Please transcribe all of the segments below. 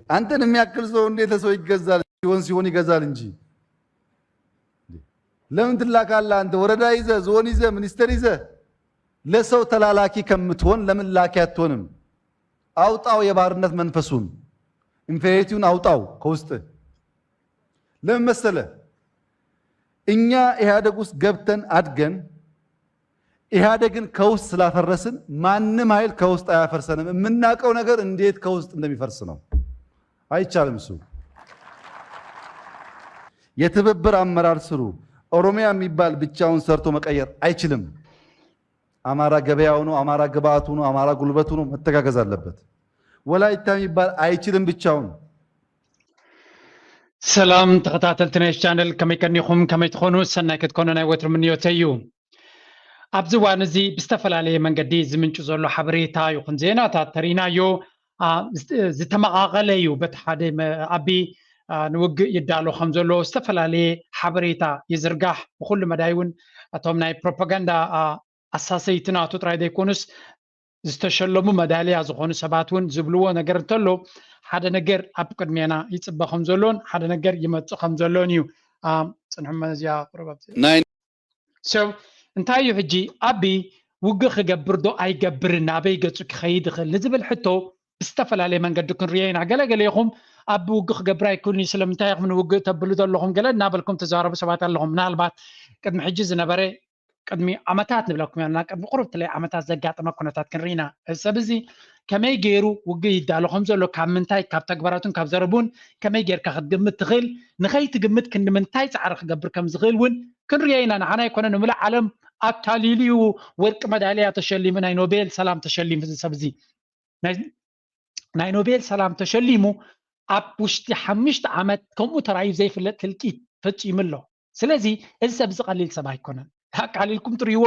አንተን የሚያክል ሰው እንዴት ለሰው ይገዛል? ሲሆን ሲሆን ይገዛል እንጂ። ለምን ትላካለህ አንተ? ወረዳ ይዘህ፣ ዞን ይዘህ፣ ሚኒስቴር ይዘህ ለሰው ተላላኪ ከምትሆን ለምን ላኪ አትሆንም? አውጣው የባርነት መንፈሱን፣ ኢንፌሪቲውን አውጣው ከውስጥ። ለምን መሰለ? እኛ ኢህአደግ ውስጥ ገብተን አድገን ኢህአደግን ከውስጥ ስላፈረስን ማንም ኃይል ከውስጥ አያፈርሰንም። የምናውቀው ነገር እንዴት ከውስጥ እንደሚፈርስ ነው። አይቻልም። እሱ የትብብር አመራር ስሩ። ኦሮሚያ የሚባል ብቻውን ሰርቶ መቀየር አይችልም። አማራ ገበያው ነው፣ አማራ ግብአቱ ነው፣ አማራ ጉልበቱ ነው። መተጋገዝ አለበት። ወላይታ የሚባል አይችልም ብቻውን። ሰላም ተኸታተልቲ ናይ ቻነል፣ ከመይ ቀኒኹም? ከመይ ትኾኑ? ሰናይ ክትኮኑ ናይ ወትሩ ምንዮተይ እዩ። ኣብዚ እዋን እዚ ብዝተፈላለየ መንገዲ ዝምንጩ ዘሎ ሓበሬታ ይኹን ዜናታት ተሪናዮ፣ አ፣ ዝተ- ዝተመቓቐለ እዩ። በቲ ሓደ መ- ኣቢ አ፣ ንውግእ ይዳሎ ከም ዘሎ ዝተፈላለየ ሓበሬታ ይዝርጋሕ። ብኩሉ መዳይ እውን እቶም ናይ ፕሮፓጋንዳ አ፣ ኣሳሰይቲ ናቱ ጥራይ ዘይኮኑስ ዝተሸለሙ መዳልያ ዝኾኑ ሰባት እውን ዝብልዎ ነገር እንተሎ ሓደ ነገር ኣብ ቅድሜና ይፅበ ከም ዘሎን ሓደ ነገር ይመፅእ ከም ዘሎን እዩ። አ፣ ፅንሑ መዝያ ቁረብ ኣብዚ ናይ ሰብ እንታይ እዩ ሕጂ ኣቢ ውግእ ክገብር ዶ ኣይገብርን ናበይ ገፁ ክኸይድ ይኽእል ንዝብል ሕቶ ብዝተፈላለየ መንገዲ ክንሪኦ ኢና። ገለ ገለ ኢኹም ኣቢ ውግእ ክገብር ኣይክእልን እዩ ስለምንታይ ኢኹም ንውግእ ተብሉ ዘለኹም ገለ እናበልኩም ተዛረቡ ሰባት ኣለኹም። ምናልባት ቅድሚ ሕጂ ዝነበረ ቅድሚ ዓመታት ንብለኩም ኢና ቅድሚ ቁርብ ትለይ ዓመታት ዘጋጠመ ኩነታት ክንርኢና እዚ ሰብ እዚ ከመይ ገይሩ ውግእ ይዳሎ ከም ዘሎ ካብ ምንታይ ካብ ተግባራቱን ካብ ዘረቡን ከመይ ጌርካ ክትግምት ትኽእል ንኸይትግምት ክንዲ ምንታይ ፃዕሪ ክገብር ከም ዝኽእል እውን ክንርዮ ኢና። ንዓና ኣይኮነ ንምሉእ ዓለም ኣታሊሉ እዩ ወርቂ መዳልያ ተሸሊሙ ናይ ኖቤል ሰላም ተሸሊሙ እዚ ሰብ እዚ ናይ ኖቤል ሰላም ተሸሊሙ ኣብ ውሽጢ ሓሙሽተ ዓመት ከምኡ ተራዩ ዘይፍለጥ ህልቂት ፈፂሙ ኣሎ። ስለዚ እዚ ሰብ እዚ ቀሊል ሰብ ኣይኮነን። ኣቃሊልኩም ትርእይዎ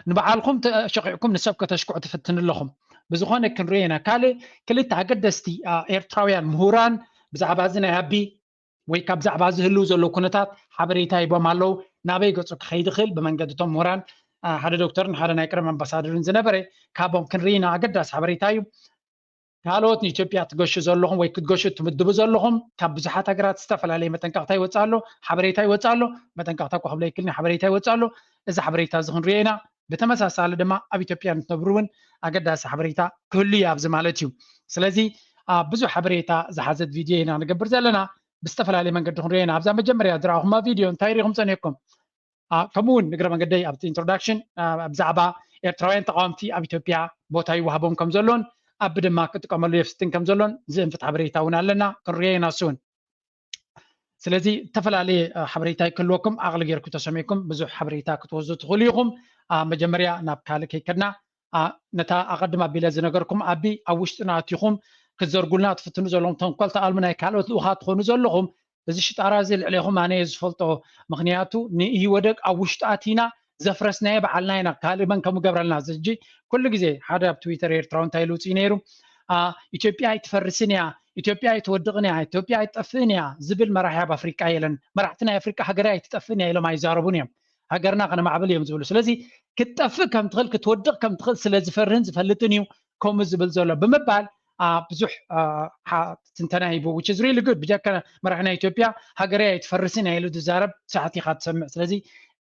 ንባዕልኩም ተሸቂዕኩም ንሰብ ከተሽክዑ ትፍትን ኣለኹም። ብዝኾነ ክንሪኦ ኢና። ካልእ ክልተ ኣገደስቲ ኤርትራውያን ምሁራን ብዛዕባ እዚ ናይ ኣቢ ወይ ካብ ዛዕባ ዝህልው ዘሎ ኩነታት ሓበሬታ ሂቦም ኣለዉ። ናበይ ገፁ ክኸይድ ይኽእል ብመንገዲ እቶም ምሁራን ሓደ ዶክተርን ሓደ ናይ ቀደም ኣምባሳደርን ዝነበረ ካብኦም ክንርኢ ኢና። ኣገዳሲ ሓበሬታ እዩ። ካልኦት ንኢትዮጵያ ትገሹ ዘለኹም ወይ ክትገሹ ትምድቡ ዘለኹም ካብ ብዙሓት ሃገራት ዝተፈላለየ መጠንቀቕታ ይወፅእ ኣሎ፣ ሓበሬታ ይወፅእ ኣሎ። መጠንቀቕታ እኳ ክብሎ ይክልኒ ሓበሬታ ይወፅእ ኣሎ። እዚ ሓበሬታ እዚ ክንሪኦ ኢና። ብተመሳሳሊ ድማ ኣብ ኢትዮጵያ ንትነብሩ እውን ኣገዳሲ ሓበሬታ ክህሉ እዩ ኣብዚ ማለት እዩ። ስለዚ ብዙሕ ሓበሬታ ዝሓዘት ቪድዮ ኢና ንገብር ዘለና። ብዝተፈላለየ መንገዲ ክንሪኦ ኢና። ኣብዛ መጀመርያ ዝረኣኹማ ቪድዮ እንታይ ሪኢኹም ፀኒሕኩም? ከምኡ እውን ንግረ መንገደይ ኣብቲ ኢንትሮዳክሽን ብዛዕባ ኤርትራውያን ተቃወምቲ ኣብ ኢትዮጵያ ቦታ ይወሃቦም ከም ዘሎን ኣቢ ድማ ክጥቀመሉ የፍትን ከም ዘሎን ዝእንፍት ሓበሬታ እውን ኣለና። ክንሪኦ ኢና እሱ እውን። ስለዚ ዝተፈላለየ ሓበሬታ ክህልወኩም ዓቕሊ ጌርኩም ተሰሚዕኩም ብዙሕ ሓበሬታ ክትወስዱ ትኽእሉ ኢኹም። መጀመርያ ናብ ካልእ ከይከድና ነታ ኣቐድም ኣቢለ ዝነገርኩም ኣቢ ኣብ ውሽጥና ኣቲኹም ክትዘርጉልና ትፍትኑ ዘለኹም ተንኮል ተኣልሙ ናይ ካልኦት ልኡኻት ትኾኑ ዘለኹም እዚ ሽጣራ እዚ ልዕሌኹም ኣነ እየ ዝፈልጦ። ምክንያቱ ንኢህወደግ ኣብ ውሽጡ ኣቲና ዘፍረስናዮ በዓልና ኢና። ካልእ መን ከም ገብረልና እዚ ሕጂ ኩሉ ግዜ ሓደ ኣብ ትዊተር ኤርትራዊ እንታይ ኢሉ ውፅእ ነይሩ? ኢትዮጵያ ኣይትፈርስን እያ፣ ኢትዮጵያ ኣይትወድቕን እያ፣ ኢትዮጵያ ኣይትጠፍእን እያ ዝብል መራሒ ኣብ ኣፍሪቃ የለን። መራሕቲ ናይ ኣፍሪቃ ሃገረ ኣይትጠፍእን እያ ኢሎም ኣይዛረቡን እዮም። ሃገርና ከነማዕብል እዮም ዝብሉ። ስለዚ ክትጠፍእ ከም ትኽእል ክትወድቕ ከም ትኽእል ስለ ዝፈርህን ዝፈልጥን እዩ ከምኡ ዝብል ዘሎ ብምባል ብዙሕ ትንተና ሂቡ which is really good። ብጀካ መራሒ ናይ ኢትዮጵያ ሃገረይ ኣይትፈርስን እያ ኢሉ ዝዛረብ ሳሕቲ ኢኻ ትሰምዕ። ስለዚ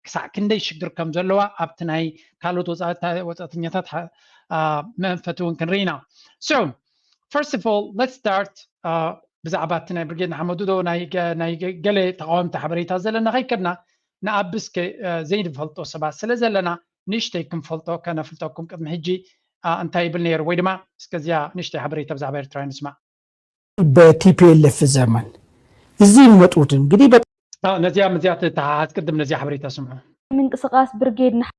ክሳዕ ክንደይ ሽግር ከም ዘለዋ ኣብቲ ናይ ካልኦት ወፃእተኛታት መእንፈቲ እውን ክንርኢ ኢና። So first of all let's start ብዛዕባ እቲ ናይ ብርጌድ ንሓመዱ ዶ ናይ ገለ ተቃወምቲ ሓበሬታ ዘለና ከይከድና ንኣቢ እስከ ዘይንፈልጦ ሰባት ስለ ዘለና ንእሽተይ ክንፈልጦ ከነፍልጠኩም ቅድሚ ሕጂ እንታይ ይብል ነይሩ ወይ ድማ እስከዚያ ንእሽተይ ሓበሬታ ብዛዕባ ኤርትራውያን ንስማዕ። በ ቲ ፒ ኤል ኤፍ ዘመን እዚህ የሚመጡት እንግዲህ ነዚያ መዚያ ተተሓሓዝ ቅድም ነዚያ ሓበሬታ ስምዑ። ምንቅስቃስ ብርጌድ ንሓ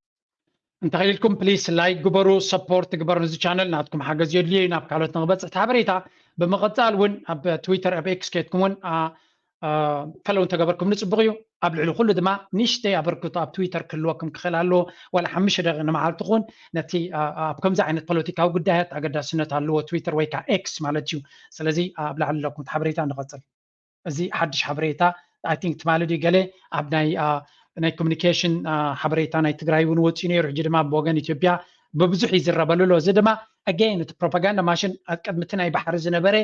እንተኽኢልኩም ፕሊስ ላይክ ግበሩ፣ ሰፖርት ግበሩ ነዚ ቻነል ናትኩም ሓገዝ የድልዮ እዩ ናብ ካልኦት ንክበፅሕ እቲ ሓበሬታ። ብምቕፃል እውን ኣብ ትዊተር ኣብ ኤክስ ከይድኩም እውን ፈለው እንተገበርኩም ንፅቡቕ እዩ። ኣብ ልዕሊ ኩሉ ድማ ንእሽተይ ኣበርክቶ ኣብ ትዊተር ክህልወኩም ክኽእል ኣለዎ። ዋላ ሓሙሽተ ደቂቕ ንመዓልቲ ኹን ነቲ ኣብ ከምዚ ዓይነት ፖለቲካዊ ጉዳያት ኣገዳስነት ኣለዎ ትዊተር ወይ ከዓ ኤክስ ማለት እዩ። ስለዚ ኣብ ላዕሊ ኣለኩም ሓበሬታ ንቐፅል። እዚ ሓድሽ ሓበሬታ ኣይ ቲንክ ትማሊ ድዩ ገለ ኣብ ናይ ናይ ኮሚኒኬሽን ሓበሬታ ናይ ትግራይ እውን ወፂኡ ነይሩ። ሕጂ ድማ ብወገን ኢትዮጵያ ብብዙሕ ይዝረበሉ ኣሎ። እዚ ድማ ኣገይን እቲ ፕሮፓጋንዳ ማሽን ኣብ ቅድሚ እቲ ናይ ባሕሪ ዝነበረ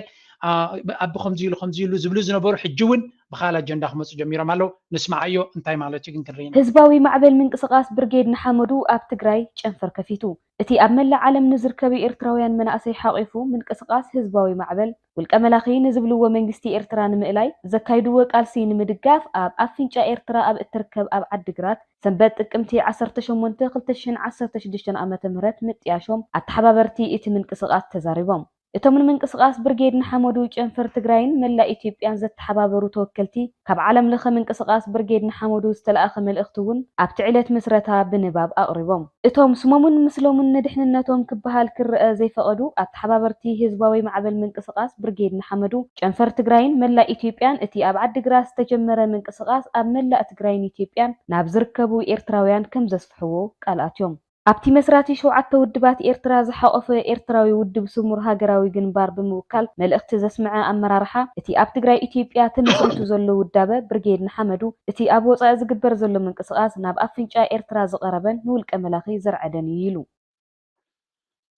ኣብ ከምዚ ኢሉ ከምዚ ኢሉ ዝብሉ ዝነበሩ ሕጂ እውን ብካል ኣጀንዳ ክመፁ ጀሚሮም ኣለዉ። ንስማዓዮ እንታይ ማለት እዩ ግን ክንርኢ ኢና። ህዝባዊ ማዕበል ምንቅስቃስ ብርጌድ ንሓመዱ ኣብ ትግራይ ጨንፈር ከፊቱ። እቲ ኣብ መላእ ዓለም ንዝርከቡ ኤርትራውያን መናእሰይ ሓቒፉ ምንቅስቃስ ህዝባዊ ማዕበል ውልቀ መላኺ ንዝብልዎ መንግስቲ ኤርትራ ንምእላይ ዘካይድዎ ቃልሲ ንምድጋፍ ኣብ ኣፍንጫ ኤርትራ ኣብ እትርከብ ኣብ ዓዲግራት ሰንበት ጥቅምቲ ዓሰርተ ሸሞንተ ክልተ ሽሕን ዓሰርተ ሽዱሽተን ዓመተ ምህረት ምጥያሾም ኣተሓባበርቲ እቲ ምንቅስቃስ ተዛሪቦም። እቶም ንምንቅስቃስ ብርጌድ ንሓመዱ ጨንፈር ትግራይን መላእ ኢትዮጵያን ዘተሓባበሩ ተወከልቲ ካብ ዓለም ለኸ ምንቅስቃስ ብርጌድ ንሓመዱ ዝተለኣኸ መልእኽቲ እውን ኣብቲ ዕለት ምስረታ ብንባብ ኣቕሪቦም። እቶም ስሞምን ምስሎምን ንድሕንነቶም ክበሃል ክረአ ዘይፈቐዱ ኣተሓባበርቲ ህዝባዊ ማዕበል ምንቅስቃስ ብርጌድ ንሓመዱ ጨንፈር ትግራይን መላእ ኢትዮጵያን እቲ ኣብ ዓዲግራት ዝተጀመረ ምንቅስቃስ ኣብ መላእ ትግራይን ኢትዮጵያን ናብ ዝርከቡ ኤርትራውያን ከም ዘስፍሕዎ ቃል ኣትዮም። ኣብቲ መስራቲ ሸውዓተ ውድባት ኤርትራ ዝሓቖፈ ኤርትራዊ ውድብ ስሙር ሃገራዊ ግንባር ብምውካል መልእኽቲ ዘስምዐ ኣመራርሓ እቲ ኣብ ትግራይ ኢትዮጵያ ተመስሪቱ ዘሎ ውዳበ ብርጌድ ንሓመዱ እቲ ኣብ ወፃኢ ዝግበር ዘሎ ምንቅስቃስ ናብ ኣፍንጫ ኤርትራ ዝቐረበን ንውልቀ መላኺ ዘርዐደን እዩ ኢሉ።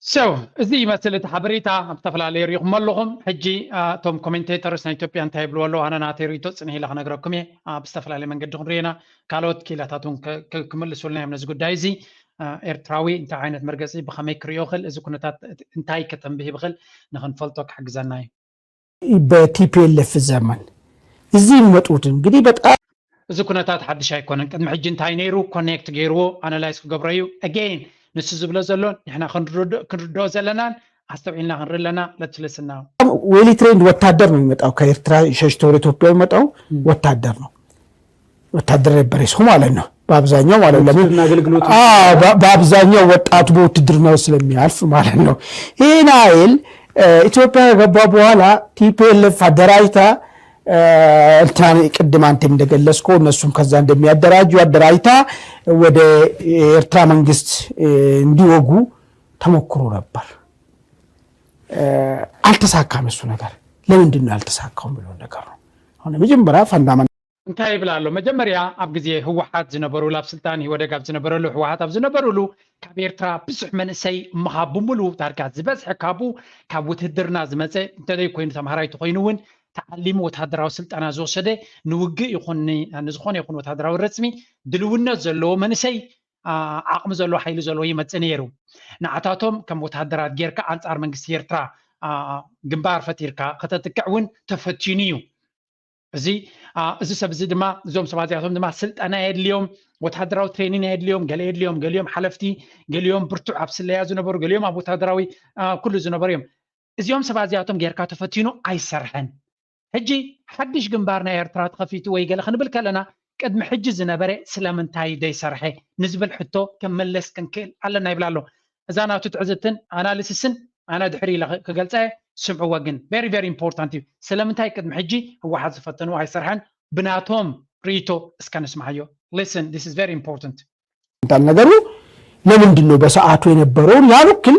So እዚ ይመስል እቲ ሓበሬታ ኣብ ዝተፈላለዩ ሪኹም ኣለኹም። ሕጂ እቶም ኮሜንቴተርስ ናይ ኢትዮጵያ እንታይ ይብሉ ኣለዉ? ኣነ ናተይ ርእይቶ ፅንሕ ኢለ ክነግረኩም እየ። ኣብ ዝተፈላለየ መንገዲ ክንሪኦ ኢና። ካልኦት ክኢላታት እውን ክምልሱልና እዮም ነዚ ጉዳይ እዚ። ኤርትራዊ እንታይ ዓይነት መርገፂ ብኸመይ ክሪኦ ይኽእል፣ እዚ ኩነታት እንታይ ከተንብህ ይኽእል ንኽንፈልጦ ክሕግዘና እዩ። በ ቲ ፒ ኤል ኤፍ ዘመን እዚ ይመጡት እንግዲህ በጣም እዚ ኩነታት ሓድሽ ኣይኮነን። ቅድሚ ሕጂ እንታይ ነይሩ ኮኔክት ገይርዎ ኣናላይዝ ክገብሮ እዩ። ኣጌን ንሱ ዝብሎ ዘሎ ንሕና ክንርድኦ ዘለናን ኣስተውዒልና ክንርኢ ኣለና። ለትልስና ዌሊ ትሬንድ ወታደር ነው የሚመጣው። ከኤርትራ ሸሽቶ ወደ ኢትዮጵያ የሚመጣው ወታደር ነው። ወታደር ነበር ሰው ማለት ነው በአብዛኛው ማለት ነው። ለምን ውትድርና አገልግሎት አዎ፣ በ- በአብዛኛው ወጣቱ በውትድርናው ስለሚያልፍ ማለት ነው። ይህ ናይል ኢትዮጵያ ከገባ በኋላ ቲ ፒ ኤል ኤፍ አደራጅታ እንትና ቅድም አንተም እንደገለጽከው እነሱም ከዛ እንደሚያደራጁ አደራጅታ ወደ ኤርትራ መንግስት እንዲወጉ ተሞክሮ ነበር። አልተሳካም እሱ ነገር። ለምንድን ነው ያልተሳካው የሚለው ነገር ነው። አሁን የመጀመሪያ ፈንዳመንት እንታይ ይብል ኣሎ? መጀመርያ ኣብ ግዜ ህወሓት ዝነበሩሉ፣ ኣብ ስልጣን ኢህወደግ ኣብ ዝነበረሉ፣ ህወሓት ኣብ ዝነበሩሉ ካብ ኤርትራ ብዙሕ መንእሰይ ምሃብ ብምሉ ዳርጋ ዝበዝሐ ካብኡ ካብ ውትህድርና ዝመፀ እንተዘይ ኮይኑ ተምሃራይ ተኮይኑ እውን ተዓሊሙ ወታደራዊ ስልጠና ዝወሰደ ንውግእ ይኹን ን- ንዝኾነ ይኹን ወታደራዊ ረፅሚ ድልውነት ዘለዎ መንእሰይ አ- ዓቕሚ ዘለዎ ሓይሊ ዘለዎ ይመፅእ ነይሩ። ንዓታቶም ከም ወታደራት ጌርካ ኣንፃር መንግስቲ ኤርትራ አ- ግንባር ፈጢርካ ከተጥቅዕ እውን ተፈቲኑ እዩ። እዚ አ፣ እዚ ሰብ እዚ ድማ እዞም ሰባት እዚኣቶም ድማ ስልጠና የድልዮም፣ ወታደራዊ ትሬኒን የድልዮም፣ ገለ የድልዮም፣ ገሊኦም ሓለፍቲ፣ ገሊኦም ብርቱዕ ኣብ ስለያ ዝነበሩ፣ ገሊኦም ኣብ ወታደራዊ አ፣ ኩሉ ዝነበሩ እዮም። እዚኦም ሰባት እዚኣቶም ጌርካ ተፈቲኑ ኣይሰርሐን። ሕጂ ሓድሽ ግንባር ናይ ኤርትራ ተኸፊቱ ወይ ገለ ክንብል ከለና ቅድሚ ሕጂ ዝነበረ ስለምንታይ ደይሰርሐ ንዝብል ሕቶ ከም መለስ ክንክእል ኣለና ይብል ኣሎ። እዛ ናቱ ትዕዝብትን ኣናሊሲስን ኣነ ድሕሪ ኢለ ክገልፀ ስምዕዎ ግን very very important እዩ። ስለምንታይ ቅድሚ ሕጂ ህወሓት ዝፈተንዎ ኣይሰርሐን? ብናቶም ርእይቶ እስከ ንስምዓዮ። Listen, this is very important. አንዳንድ ነገሩ ለምንድን ነው በሰዓቱ የነበረውን ያን ያክል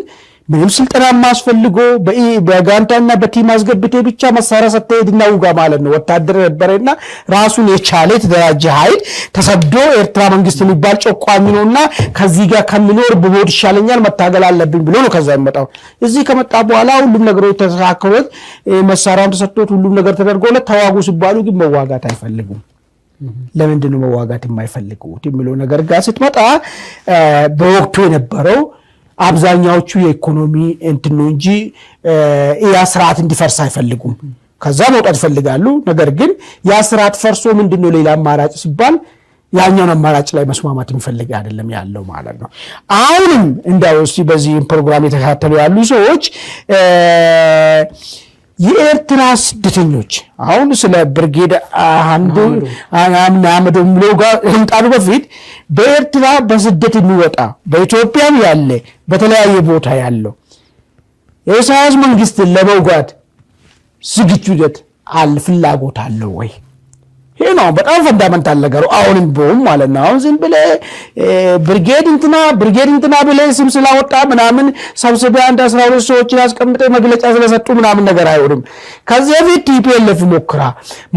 ምንም ስልጠና የማያስፈልገው በጋንታና በቲም አስገብተህ ብቻ መሳሪያ ሰጥተህ ሂድና ውጋ ማለት ነው። ወታደር ነበረና ራሱን የቻለ የተደራጀ ኃይል ተሰዶ ኤርትራ መንግስት የሚባል ጨቋኝ ነውና ከዚህ ጋር ከምኖር ብሞት ይሻለኛል መታገል አለብኝ ብሎ ነው ከዛ የሚመጣው። እዚህ ከመጣ በኋላ ሁሉም ነገሮች ተስተካከሉት፣ መሳሪያም ተሰጥቶት ሁሉም ነገር ተደርጎለት ተዋጉ ሲባሉ ግን መዋጋት አይፈልጉም። ለምንድን ነው መዋጋት የማይፈልጉት የሚለው ነገር ጋር ስትመጣ በወቅቱ የነበረው አብዛኛዎቹ የኢኮኖሚ እንትን ነው እንጂ ያ ስርዓት እንዲፈርስ አይፈልጉም። ከዛ መውጣት ይፈልጋሉ። ነገር ግን ያ ስርዓት ፈርሶ ምንድን ነው ሌላ አማራጭ ሲባል ያኛውን አማራጭ ላይ መስማማት የሚፈልግ አይደለም ያለው ማለት ነው። አሁንም እንደው እስቲ በዚህ ፕሮግራም የተከታተሉ ያሉ ሰዎች የኤርትራ ስደተኞች አሁን ስለ ብርጌድ አህምዶ አህመዶ የሚለው ጋር ከመምጣቱ በፊት በኤርትራ በስደት የሚወጣ በኢትዮጵያም ያለ በተለያየ ቦታ ያለው የኢሳያስ መንግስትን ለመውጋት ዝግጁነት አለ፣ ፍላጎት አለው ወይ? ይሄ ነው በጣም ፈንዳመንታል ነገሩ። አሁንም ቢሆን ማለት ነው። አሁን ዝም ብለህ ብርጌድ እንትና ብርጌድ እንትና ብለህ ስም ስላወጣ ምናምን ሰብስበህ አንድ አስራ ሁለት ሰዎችን አስቀምጠህ መግለጫ ስለሰጡ ምናምን ነገር አይሆንም። ከዚህ በፊት ቲ ፒ ኤል ኤፍ ሞክራ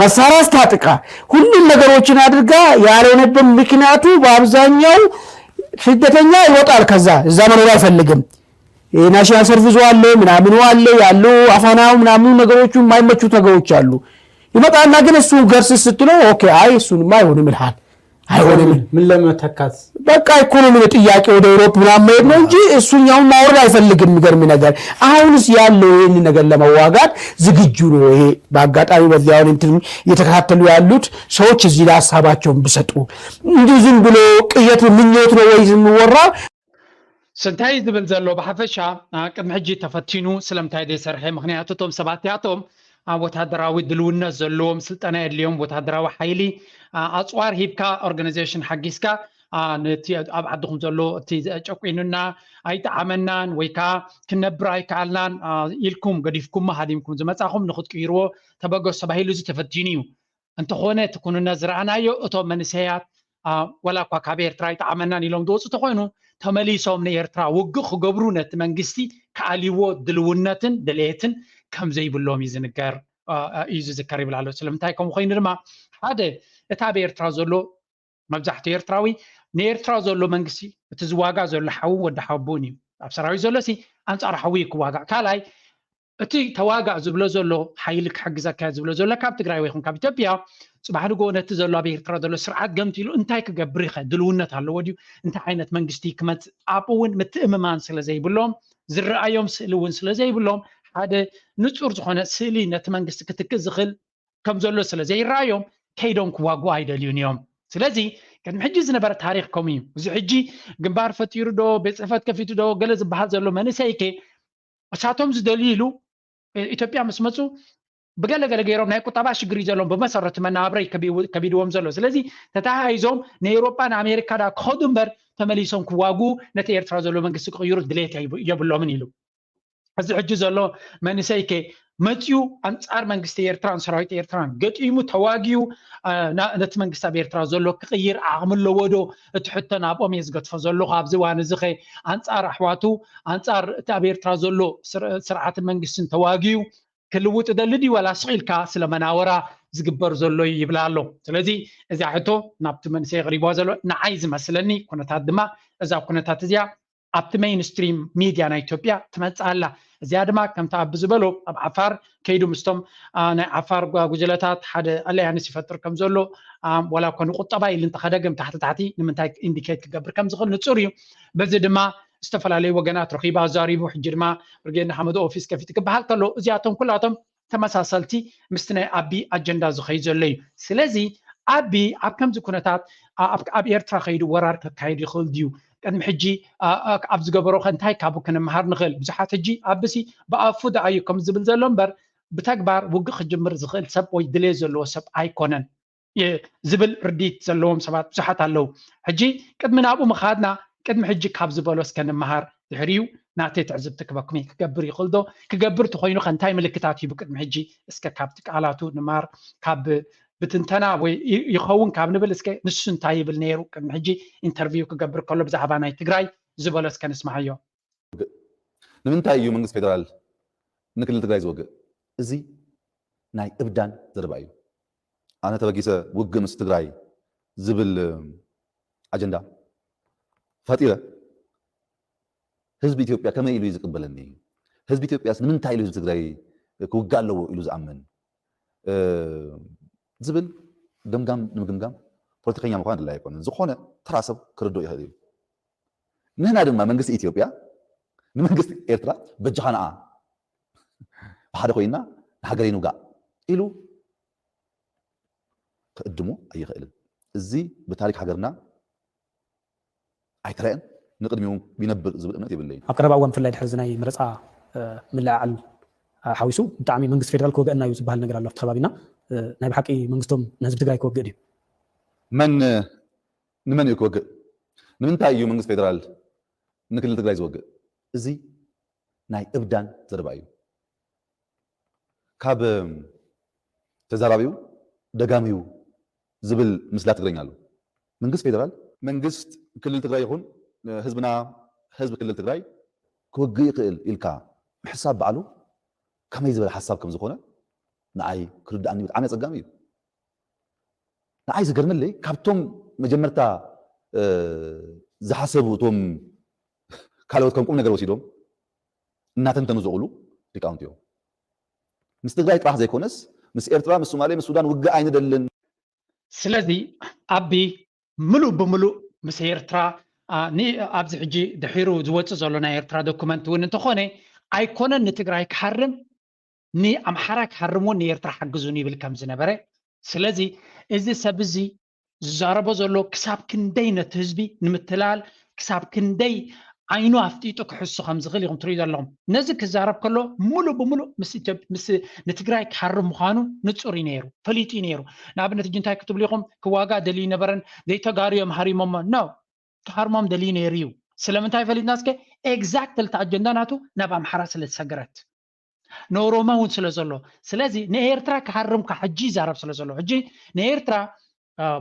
መሳሪያ አስታጥቃ ሁሉም ነገሮችን አድርጋ ያልሆነበት ምክንያቱ በአብዛኛው ስደተኛ ይወጣል፣ ከዛ እዛ መኖር አይፈልግም። ናሽናል ሰርቪሱ አለ፣ ምናምኑ አለ፣ ያሉ አፋናው ምናምኑ ነገሮቹ የማይመቹት ነገሮች አሉ። ይመጣና ግን እሱ ገርስ ስትለው ኦኬ፣ አይ እሱንማ አይሆንም ይልሃል። አይሆንም። ምን ለመተካት? በቃ ኢኮኖሚ ነው ጥያቄ፣ ወደ አውሮፓ ምናምን መሄድ ነው እንጂ እሱኛውን ማውረድ አይፈልግም። የሚገርም ነገር አሁንስ ያለው ይህን ነገር ለመዋጋት ዝግጁ ነው። ይሄ በአጋጣሚ በዚህ አሁን እንትን እየተከታተሉ ያሉት ሰዎች እዚህ ላይ ሀሳባቸውን ቢሰጡ፣ እንዲሁ ዝም ብሎ ቅዠት ምኞት ነው ወይ የሚወራ? ስንታይ ዝብል ዘሎ ብሓፈሻ ቅድሚ ሕጂ ተፈቲኑ ስለምንታይ ዘይሰርሐ? ምክንያቱ እቶም ሰባት እዚኣቶም ወታደራዊ ድልውነት ዘለዎም፣ ስልጠና የድልዮም፣ ወታደራዊ ሓይሊ፣ ኣፅዋር ሂብካ፣ ኦርጋናይዜሽን ሓጊዝካ፣ ነቲ ኣብ ዓድኹም ዘሎ እቲ ጨቂኑና፣ ኣይጠዓመናን ወይ ከዓ ክንነብር ኣይከኣልናን ኢልኩም ገዲፍኩም ሃዲምኩም ዝመፃኹም ንክትቅይርዎ ተበገሱ ተባሂሉ እዚ ተፈቲኑ እዩ። እንተኾነ እቲ ኩንነት ዝረኣናዮ እቶም መንእሰያት ዋላ እኳ ካብ ኤርትራ ኣይጠዓመናን ኢሎም ዝወፁ ተኾይኑ፣ ተመሊሶም ንኤርትራ ውግእ ክገብሩ ነቲ መንግስቲ ክኣልይዎ ድልውነትን ድሌትን ከም ዘይብሎም እዩ ዝንገር እዩ ዝዝከር ይብል ኣሎ። ስለምንታይ ከምኡ ኮይኑ ድማ ሓደ እቲ ኣብ ኤርትራ ዘሎ መብዛሕትኡ ኤርትራዊ ንኤርትራ ዘሎ መንግስቲ እቲ ዝዋጋእ ዘሎ ሓውን ወዲ ሓቡን እዩ። ኣብ ሰራዊት ዘሎ ሲ ኣንጻር ሓዊ ክዋጋእ ካልኣይ እቲ ተዋጋእ ዝብሎ ዘሎ ሓይሊ ክሕግዘካ ዝብሎ ዘሎ ካብ ትግራይ ወይ ካብ ኢትዮጵያ ጽባሕ ንግሆ ነቲ ዘሎ ኣብ ኤርትራ ዘሎ ስርዓት ገምቲሉ እንታይ ክገብር ይኸ ድልውነት ኣለዎ ድዩ? እንታይ ዓይነት መንግስቲ ክመጽእ ኣብኡ እውን ምትእምማን ስለ ዘይብሎም ዝረኣዮም ስእሊ እውን ስለ ዘይብሎም ሓደ ንጹር ዝኾነ ስእሊ ነቲ መንግስቲ ክትክእ ዝኽእል ከም ዘሎ ስለ ዘይረኣዮም ከይዶም ክዋግኡ ኣይደልዩን እዮም። ስለዚ ቅድሚ ሕጂ ዝነበረ ታሪኽ ከምኡ እዩ። እዚ ሕጂ ግንባር ፈጢሩ ዶ ቤት ጽሕፈት ከፊቱ ዶ ገለ ዝበሃል ዘሎ መንእሰይ ከ እሳቶም ዝደልዩ ኢሉ ኢትዮጵያ ምስ መፁ ብገለገለ ገይሮም ናይ ቁጠባ ሽግር እዩ ዘለዎም ብመሰረቱ መናብረይ ከቢድዎም ዘሎ ስለዚ ተተሃይዞም ንኤውሮጳ ንኣሜሪካ ዳ ክኸዱ እምበር ተመሊሶም ክዋጉ ነቲ ኤርትራ ዘሎ መንግስቲ ክቕይሩ ድሌት የብሎምን ኢሉ እዚ ሕጂ ዘሎ መንእሰይ ከ መፅዩ ኣንፃር መንግስቲ ኤርትራን ሰራዊት ኤርትራን ገጢሙ ተዋጊዩ ነቲ መንግስቲ ኣብ ኤርትራ ዘሎ ክቕይር ዓቕሚ ኣለዎ ዶ እቲ ሕቶ ናብኦም እየ ዝገድፎ ዘለኹ ኣብዚ እዋን እዚ ከ ኣንፃር ኣሕዋቱ ኣንፃር እቲ ኣብ ኤርትራ ዘሎ ስርዓትን መንግስትን ተዋጊዩ ክልውጥ ደሊ ድዩ ዋላ ስቕ ኢልካ ስለ መናወራ ዝግበር ዘሎ እዩ ይብላ ኣሎ ስለዚ እዚኣ ሕቶ ናብቲ መንእሰይ የቕሪብዋ ዘሎ ንዓይ ዝመስለኒ ኩነታት ድማ እዛ ኩነታት እዚኣ ኣብቲ ሜይንስትሪም ሚድያ ናይ ኢትዮጵያ ትመፅእ ኣላ እዚኣ ድማ ከምቲ ኣብ ዝበሎ ኣብ ዓፋር ከይዱ ምስቶም ናይ ዓፋር ጉጅለታት ሓደ ኣለያንስ ይፈጥር ከም ዘሎ ዋላ እኳ ንቁጠባ ኢሉ እንተኸደ ግን ታሕቲ ታሕቲ ንምንታይ ኢንዲኬት ክገብር ከም ዝኽእል ንፁር እዩ በዚ ድማ ዝተፈላለዩ ወገናት ረኺቡ ኣዛሪቡ ሕጂ ድማ ብርጌድ ንሓመዱ ኦፊስ ከፊቱ ክበሃል ከሎ እዚኣቶም ኩላቶም ተመሳሰልቲ ምስቲ ናይ ኣቢ ኣጀንዳ ዝኸይድ ዘሎ እዩ ስለዚ ኣቢ ኣብ ከምዚ ኩነታት ኣብ ኤርትራ ከይዱ ወራር ከካይድ ይኽእል ድዩ ቅድሚ ሕጂ ኣብ ዝገበሮ ከ እንታይ ካብኡ ክንምሃር ንኽእል ብዙሓት ሕጂ ኣብሲ ብኣፉ ደኣ እዩ ከም ዝብል ዘሎ እምበር ብተግባር ውግእ ክጅምር ዝኽእል ሰብ ወይ ድሌት ዘለዎ ሰብ ኣይኮነን ዝብል ርዲት ዘለዎም ሰባት ብዙሓት ኣለዉ ሕጂ ቅድሚ ናብኡ ምኻድና ቅድሚ ሕጂ ካብ ዝበሎ እስከ ንምሃር ድሕሪኡ ናተይ ትዕዝብቲ ክበኩም ክገብር ይኽእል ዶ ክገብር ተኮይኑ ከ እንታይ ምልክታት ሂቡ ቅድሚ ሕጂ እስከ ካብቲ ቃላቱ ንማር ካብ ብትንተና ወይ ይኸውን ካብ ንብል እስከ ንሱ እንታይ ይብል ነይሩ ቅድሚ ሕጂ ኢንተርቪው ክገብር ከሎ ብዛዕባ ናይ ትግራይ ዝበሎ እስከ ንስማዓዮ ንምንታይ እዩ መንግስቲ ፌደራል ንክልል ትግራይ ዝወግእ እዚ ናይ እብዳን ዘረባ እዩ ኣነ ተበጊሰ ውግእ ምስ ትግራይ ዝብል ኣጀንዳ ፈጢረ ህዝቢ ኢትዮጵያ ከመይ ኢሉ እዩ ዝቅበለኒ ህዝቢ ኢትዮጵያስ ንምንታይ ኢሉ ህዝቢ ትግራይ ክውጋእ ኣለዎ ኢሉ ዝኣምን ዝብል ገምጋም ንምግምጋም ፖለቲከኛ ምኳን ድላይ ኣይኮነን ዝኾነ ተራ ሰብ ክርድኦ ይኽእል እዩ ንህና ድማ መንግስቲ ኢትዮጵያ ንመንግስቲ ኤርትራ በጃኻ ንኣ ብሓደ ኮይና ንሃገረይ ንውጋእ ኢሉ ክእድሞ ኣይኽእልን እዚ ብታሪክ ሃገርና ኣይተረአን ንቅድሚኡ ይነብር ዝብል እምነት የብለይን። ኣብ ቀረባ እዋን ብፍላይ ድሕሪ እዚ ናይ መረፃ ምልዕዓል ሓዊሱ ብጣዕሚ መንግስቲ ፌደራል ክወግአና እዩ ዝበሃል ነገር ኣሎ ኣብቲ ከባቢና። ናይ ብሓቂ መንግስቶም ንህዝቢ ትግራይ ክወግእ ድዩ? መን ንመን እዩ ክወግእ? ንምንታይ እዩ መንግስቲ ፌደራል ንክልል ትግራይ ዝወግእ? እዚ ናይ እብዳን ዘረባ እዩ። ካብ ተዛራቢው ደጋሚው ዝብል ምስላ ትግርኛ ኣሎ። መንግስት ፌደራል መንግስት ክልል ትግራይ ይኹን ህዝብና ህዝቢ ክልል ትግራይ ክወግእ ይኽእል ኢልካ ምሕሳብ ባዕሉ ከመይ ዝበለ ሓሳብ ከም ዝኾነ ንዓይ ክርድኣኒ ብጣዕሚ ኣፀጋሚ እዩ። ንዓይ ዝገርመለይ ካብቶም መጀመርታ ዝሓሰቡ እቶም ካልኦት ከም ቁም ነገር ወሲዶም እናተንተኑ ዝውዕሉ ሊቃውንቲ እዮም። ምስ ትግራይ ጥራሕ ዘይኮነስ ምስ ኤርትራ፣ ምስ ሶማሌ፣ ምስ ሱዳን ውግእ ኣይንደልን። ስለዚ ኣቢ ምሉእ ብምሉእ ምስ ኤርትራ ኣብዚ ሕጂ ድሒሩ ዝወፅእ ዘሎ ናይ ኤርትራ ዶኩመንት እውን እንተኾነ ኣይኮነን ንትግራይ ክሃርም ንኣምሓራ ክሃርም እውን ንኤርትራ ሓግዙን ይብል ከም ዝነበረ። ስለዚ እዚ ሰብ እዚ ዝዛረቦ ዘሎ ክሳብ ክንደይ ነቲ ህዝቢ ንምትላል ክሳብ ክንደይ ዓይኑ ኣፍጢጡ ክሕሱ ከም ዝኽእል ኢኹም ትሪኡ ዘለኹም። ነዚ ክዛረብ ከሎ ሙሉእ ብሙሉእ ምስ ንትግራይ ክሃርም ምዃኑ ንፁር እዩ ነይሩ፣ ፈሊጡ እዩ ነይሩ። ንኣብነት እጂ እንታይ ክትብሉ ኢኹም? ክዋጋ ደልዩ ነበረን ዘይተጋሩ እዮም ሃሪሞሞ ነው። ክሃርሞም ደልዩ ነይሩ እዩ። ስለምንታይ ፈሊጥና እስከ? ኤግዛክት ልታ ኣጀንዳ ናቱ ናብ ኣምሓራ ስለ ዝሰገረት ንኦሮሞ እውን ስለ ዘሎ። ስለዚ ንኤርትራ ክሃርም ካ ሕጂ ይዛረብ ስለ ዘሎ ሕጂ ንኤርትራ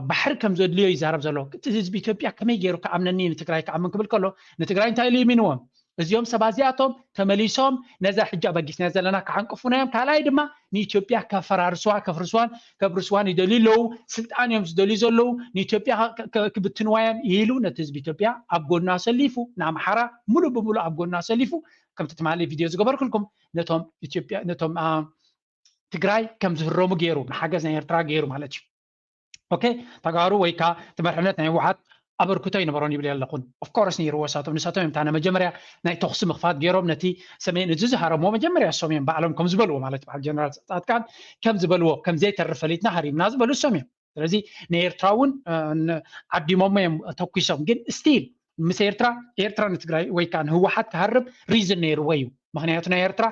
ባሕሪ ከም ዘድልዮ ይዛረብ ዘሎ። እቲ ህዝቢ ኢትዮጵያ ከመይ ገይሩ ክኣምነኒ ንትግራይ ክኣምን ክብል ከሎ ንትግራይ እንታይ ኢሉ ይሚንዎም? እዚኦም ሰባት እዚኣቶም ተመሊሶም ነዛ ሕጂ ኣበጊስና ዘለና ክዓንቅፉና እዮም። ካልኣይ ድማ ንኢትዮጵያ ከፈራርስዋ ከፍርስዋን ከብርስዋን ይደልዩ ኣለዉ። ስልጣን እዮም ዝደልዩ ዘለዉ። ንኢትዮጵያ ክብትንዋ እዮም ኢሉ ነቲ ህዝቢ ኢትዮጵያ ኣብ ጎኑ ኣሰሊፉ ንኣምሓራ ሙሉእ ብሙሉእ ኣብ ጎኑ ኣሰሊፉ ከምቲ ትማሊ ቪድዮ ዝገበርኩልኩም ነቶም ኢትዮጵያ ነቶም ትግራይ ከም ዝህረሙ ገይሩ ንሓገዝ ናይ ኤርትራ ገይሩ ማለት እዩ። ኦኬ ተጋሩ ወይ ከዓ ትመርሕነት ናይ ህወሓት ኣበርክቶ ይነበሮን ይብል ኣለኹን። ኦፍኮርስ ነይርዎ ሳቶም ንሳቶም እዮም እታ መጀመርያ ናይ ተኹሲ ምኽፋት ገይሮም ነቲ ሰሜን እዚ ዝሃረሞ መጀመርያ እሶም እዮም ባዕሎም ከም ዝበልዎ ማለት በዓል ጀነራል ፃድቃን ከም ዝበልዎ ከም ዘይተርፍ ፈሊጥና ሃሪምና ዝበሉ እሶም እዮም። ስለዚ ንኤርትራ እውን ዓዲሞሞ እዮም ተኩሶም። ግን ስቲል ምስ ኤርትራ ኤርትራ ንትግራይ ወይ ከዓ ንህወሓት ክሃርም ሪዝን ነይርዎ እዩ። ምክንያቱ ናይ ኤርትራ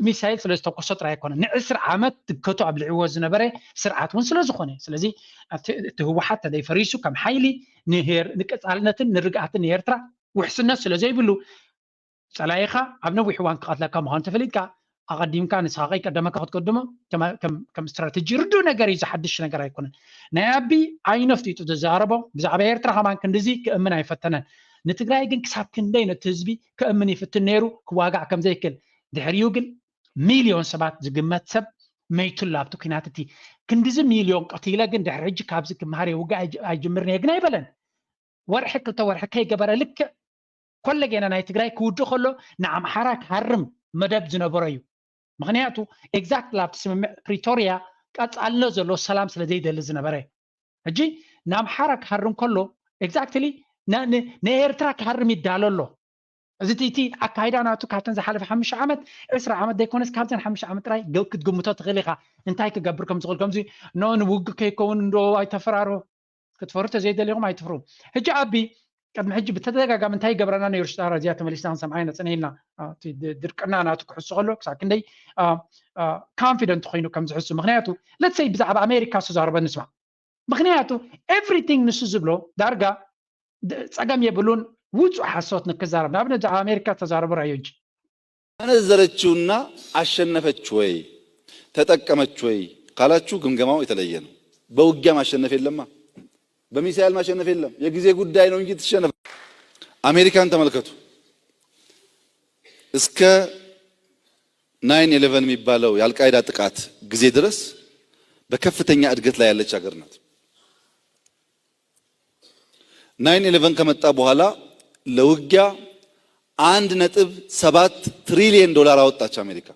ሚሳይል ስለ ዝተኮሶ ጥራይ ኣይኮነ ንዕስራ ዓመት ትከቱ ኣብልዕዎ ዝነበረ ስርዓት እውን ስለ ዝኾነ ስለዚ እቲ ህወሓት ተደይፈሪሱ ከም ሓይሊ ንቀፃልነትን ንርግኣትን ንኤርትራ ውሕስነት ስለ ዘይብሉ ፀላኢኻ ኣብ ነዊሕ እዋን ክቐትለካ ምዃኑ ተፈሊጥካ ኣቐዲምካ ንስኻ ከይቀደመካ ክትቀድሞ ከም ስትራተጂ ርዱእ ነገር እዩ። ዝሓድሽ ነገር ኣይኮነን። ናይ ኣቢ ዓይኑ ኣፍጢጡ ዝዛረቦ ብዛዕባ ኤርትራ ከማን ክንድዚ ክእምን ኣይፈተነን። ንትግራይ ግን ክሳብ ክንደይ ነቲ ህዝቢ ክእምን ይፍትን ነይሩ ክዋጋእ ከም ዘይክእል። ድሕሪኡ ግን ሚልዮን ሰባት ዝግመት ሰብ መይቱላ ኣብቲ ኩናት እቲ ክንድዚ ሚልዮን ቀቲለ ግን ድሕሪ ሕጂ ካብዚ ክምሃር እየ ውግእ ኣይጅምርን እየ ግን ኣይበለን። ወርሒ ክልተ ወርሒ ከይገበረ ልክዕ ኮለጌና ናይ ትግራይ ክውድእ ከሎ ንኣምሓራ ክሃርም መደብ ዝነበሮ እዩ። ምክንያቱ ኤግዛክትሊ ኣብቲ ስምምዕ ፕሪቶርያ ቀፃልነት ዘለዎ ሰላም ስለ ዘይደሊ ዝነበረ ሕጂ ንኣምሓራ ክሃርም ከሎ ኤግዛክትሊ ንኤርትራ ክሃርም ይዳሎ ኣሎ። እዚ እቲ ኣካይዳ ናቱ ካብተን ዝሓለፈ ሓሙሽተ ዓመት ዕስራ ዓመት ዘይኮነስ ካብተን ሓሙሽተ ዓመት ጥራይ ክትግምቶ ትኽእል ኢኻ። እንታይ ክገብር ከም ዝኽእል ከምዚ ኖ ንውግእ ከይከውን እንዶ ኣይተፈራሮ ክትፈሩ ተዘይደሊኹም ኣይትፍሩ። ሕጂ ኣቢ ቅድሚ ሕጂ ብተደጋጋሚ እንታይ ይገብረና ነይሩ ሽጣራ እዚኣ ተመሊስና ክንሰምዓ ኢና ፅነ ኢልና ድርቅና ናቱ ክሕሱ ከሎ ክሳብ ክንደይ ካንፊደንት ኮይኑ ከም ዝሕሱ ምክንያቱ ለትሰይ ብዛዕባ ኣሜሪካ ዝተዛረበ ንስማዕ። ምክንያቱ ኤቭሪቲንግ ንሱ ዝብሎ ዳርጋ ጸገም የብሉን። ውጹእ ሓሶት ንክዛረብ ንኣብነት ብዛዕባ ኣሜሪካ ተዛረቡ ራዮ እንጂ መነዘረችውና አሸነፈች ወይ ተጠቀመች ወይ ካላችሁ ግምገማው የተለየ ነው። በውጊያ ማሸነፍ የለማ፣ በሚሳይል ማሸነፍ የለም። የጊዜ ጉዳይ ነው እንጂ ትሸነፍ። አሜሪካን ተመልከቱ። እስከ ናይን ኢለቨን የሚባለው የአልቃይዳ ጥቃት ጊዜ ድረስ በከፍተኛ እድገት ላይ ያለች ሀገር ናት። ናይን ኢለቨን ከመጣ በኋላ ለውጊያ አንድ ነጥብ ሰባት ትሪሊየን ዶላር አወጣች አሜሪካ።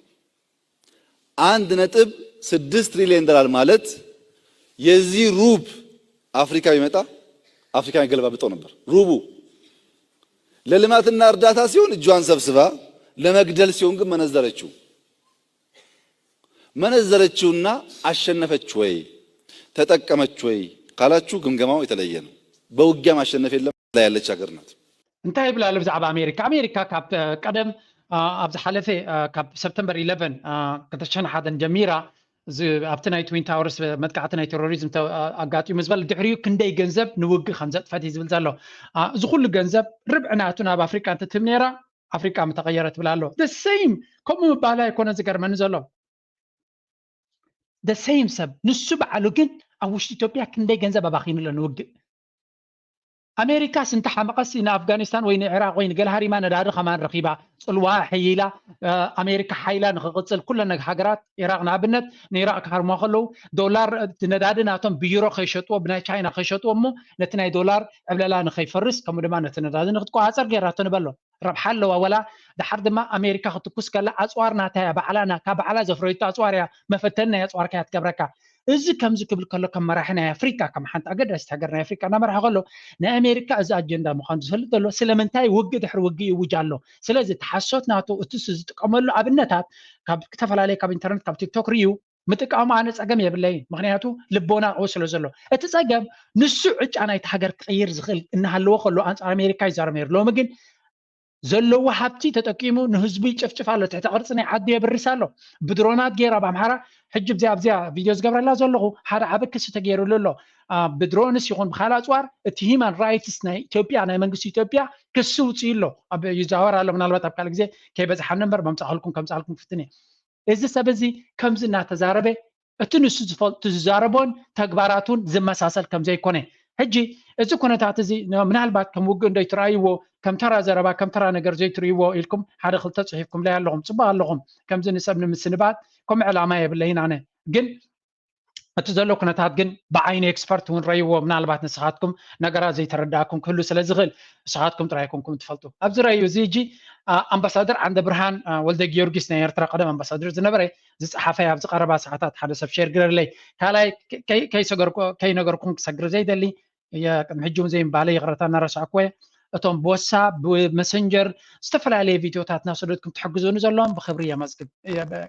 አንድ ነጥብ ስድስት ትሪሊየን ዶላር ማለት የዚህ ሩብ አፍሪካ ቢመጣ አፍሪካን ይገለባብጠው ነበር። ሩቡ ለልማትና እርዳታ ሲሆን እጇን ሰብስባ ለመግደል ሲሆን ግን መነዘረችው። መነዘረችውና አሸነፈች ወይ ተጠቀመች ወይ ካላችሁ ግምገማው የተለየ ነው። በውጊያ ማሸነፍ የለም ላይ ያለች ሀገር ናት። እንታይ ይብላሉ ብዛዕባ ኣሜሪካ? ኣሜሪካ ካብ ቀደም ኣብ ዝሓለፈ ካብ ሰፕተምበር ኢለቨን ክልተ ሽሕን ሓደን ጀሚራ ኣብቲ ናይ ትዊን ታወርስ መጥቃዕቲ ናይ ቴሮሪዝም ኣጋጢሙ ዝበል ድሕሪኡ ክንደይ ገንዘብ ንውግእ ከም ዘጥፈት እዩ ዝብል ዘሎ። እዚ ኩሉ ገንዘብ ርብዒ ናቱ ናብ ኣፍሪቃ እንትትህብ ነይራ ኣፍሪቃ ምተቐየረ ትብል ኣሎ። ሴም ከምኡ ምባላ ኣይኮነ ዝገርመኒ ዘሎ። ሴም ሰብ ንሱ በዓሉ ግን ኣብ ውሽጢ ኢትዮጵያ ክንደይ ገንዘብ ኣባኺኑ ኣሎ ንውግእ። ኣሜሪካስ እንተሓመቐሲ ንኣፍጋኒስታን ወይ ንዕራቕ ወይ ንገለ ሃሪማ ነዳዲ ከማን ረኺባ ጽልዋ ሕይላ ኣሜሪካ ሓይላ ንክቕጽል ኩለን ሃገራት ኢራቅ ንኣብነት ንኢራቅ ክሃርሞ ከለዉ ዶላር ነዳዲ ናቶም ብዩሮ ከይሸጥዎ ብናይ ቻይና ከይሸጥዎ እሞ ነቲ ናይ ዶላር ዕብለላ ንከይፈርስ ከምኡ ድማ ነቲ ነዳዲ ንክትቆፃፀር ገይራቶ ንበሎ። ረብሓ ኣለዋ ወላ ድሓር ድማ ኣሜሪካ ክትኩስ ከላ ኣፅዋር ናታ እያ፣ ባዕላና ካብ ባዕላ ዘፍረየቶ ኣፅዋር እያ፣ መፈተኒ ናይ ኣፅዋርካ እያ ትገብረካ። እዚ ከምዚ ክብል ከሎ ከም መራሒ ናይ ኣፍሪካ፣ ከም ሓንቲ ኣገዳሲት ሃገር ናይ ኣፍሪካ እናመርሐ ከሎ ናይ ኣሜሪካ እዚ ኣጀንዳ ምዃኑ ዝፈልጥ ዘሎ ስለምንታይ ውግእ ድሕሪ ውግእ ይውጅ ኣሎ። ስለዚ እቲ ሓሶት ናቱ እቲ ዝጥቀመሉ ኣብነታት ካብ ዝተፈላለየ ካብ ኢንተርነት ካብ ቲክቶክ ርእዩ ምጥቃሙ ኣነ ፀገም የብለይ። ምክንያቱ ልቦና ው ስለ ዘሎ እቲ ፀገም ንሱ ዕጫ ናይቲ ሃገር ክቅይር ዝኽእል እናሃለዎ ከሎ ኣንፃር ኣሜሪካ ይዛረብ ነይሩ። ሎሚ ግን ዘለዎ ሃብቲ ተጠቂሙ ንህዝቡ ይጭፍጭፍ ኣሎ። ትሕቲ ቅርፂ ናይ ዓዱ የብርስ ኣሎ። ብድሮናት ገይራ ኣብ ኣምሓራ ሕጂ ብዚኣ ኣብዚኣ ቪድዮ ዝገብረላ ዘለኹ ሓደ ዓቢ ክሲ ተገይሩሉ ኣሎ። ብድሮንስ ይኹን ብካልእ ኣፅዋር እቲ ሂማን ራይትስ ናይ ኢትዮጵያ ናይ መንግስቲ ኢትዮጵያ ክሲ ውፅኡ ኣሎ። ይዛወር ኣሎ። ምናልባት ኣብ ካልእ ግዜ ከይበዝሓኒ እምበር መምፃእልኩም ከምፃልኩም ክፍትን እየ። እዚ ሰብ እዚ ከምዚ እናተዛረበ እቲ ንሱ ዝፈልጡ ዝዛረቦን ተግባራቱን ዝመሳሰል ከም ዘይኮነ ሕጂ እዚ ኩነታት እዚ ምናልባት ከም ውግእ እንዶ ይትረኣይዎ ከም ተራ ዘረባ ከም ተራ ነገር ዘይትርእይዎ ኢልኩም ሓደ ክልተ ፅሒፍኩም ላይ ኣለኹም ፅቡቅ ኣለኹም። ከምዚ ንሰብ ንምስንባት ከም ዕላማ የብለይን ኣነ ግን እቲ ዘሎ ኩነታት ግን ብዓይኒ ኤክስፐርት እውን ረይዎ ምናልባት ንስኻትኩም ነገራት ዘይተረዳእኩም ክህሉ ስለ ዝኽእል ንስኻትኩም ጥራይ ኣይኮንኩም ትፈልጡ። ኣብዚ ረዩ እዚ እጂ ኣምባሳደር ዓንደ ብርሃን ወልደ ጊዮርጊስ ናይ ኤርትራ ቀደም ኣምባሳደር ዝነበረ ዝፀሓፈ ኣብዚ ቀረባ ሰዓታት ሓደ ሰብ ሼር ግረለይ ካልኣይ ከይነገርኩም ክሰግር ዘይደሊ ቅድሚ ሕጂ እውን ዘይምባለ ይቕረታ እናረሳዕኩ እየ። እቶም ቦሳ ብመሰንጀር ዝተፈላለየ ቪድዮታት እናሰደድኩም ትሕግዙኒ ዘለዎም ብክብሪ የመስግን፣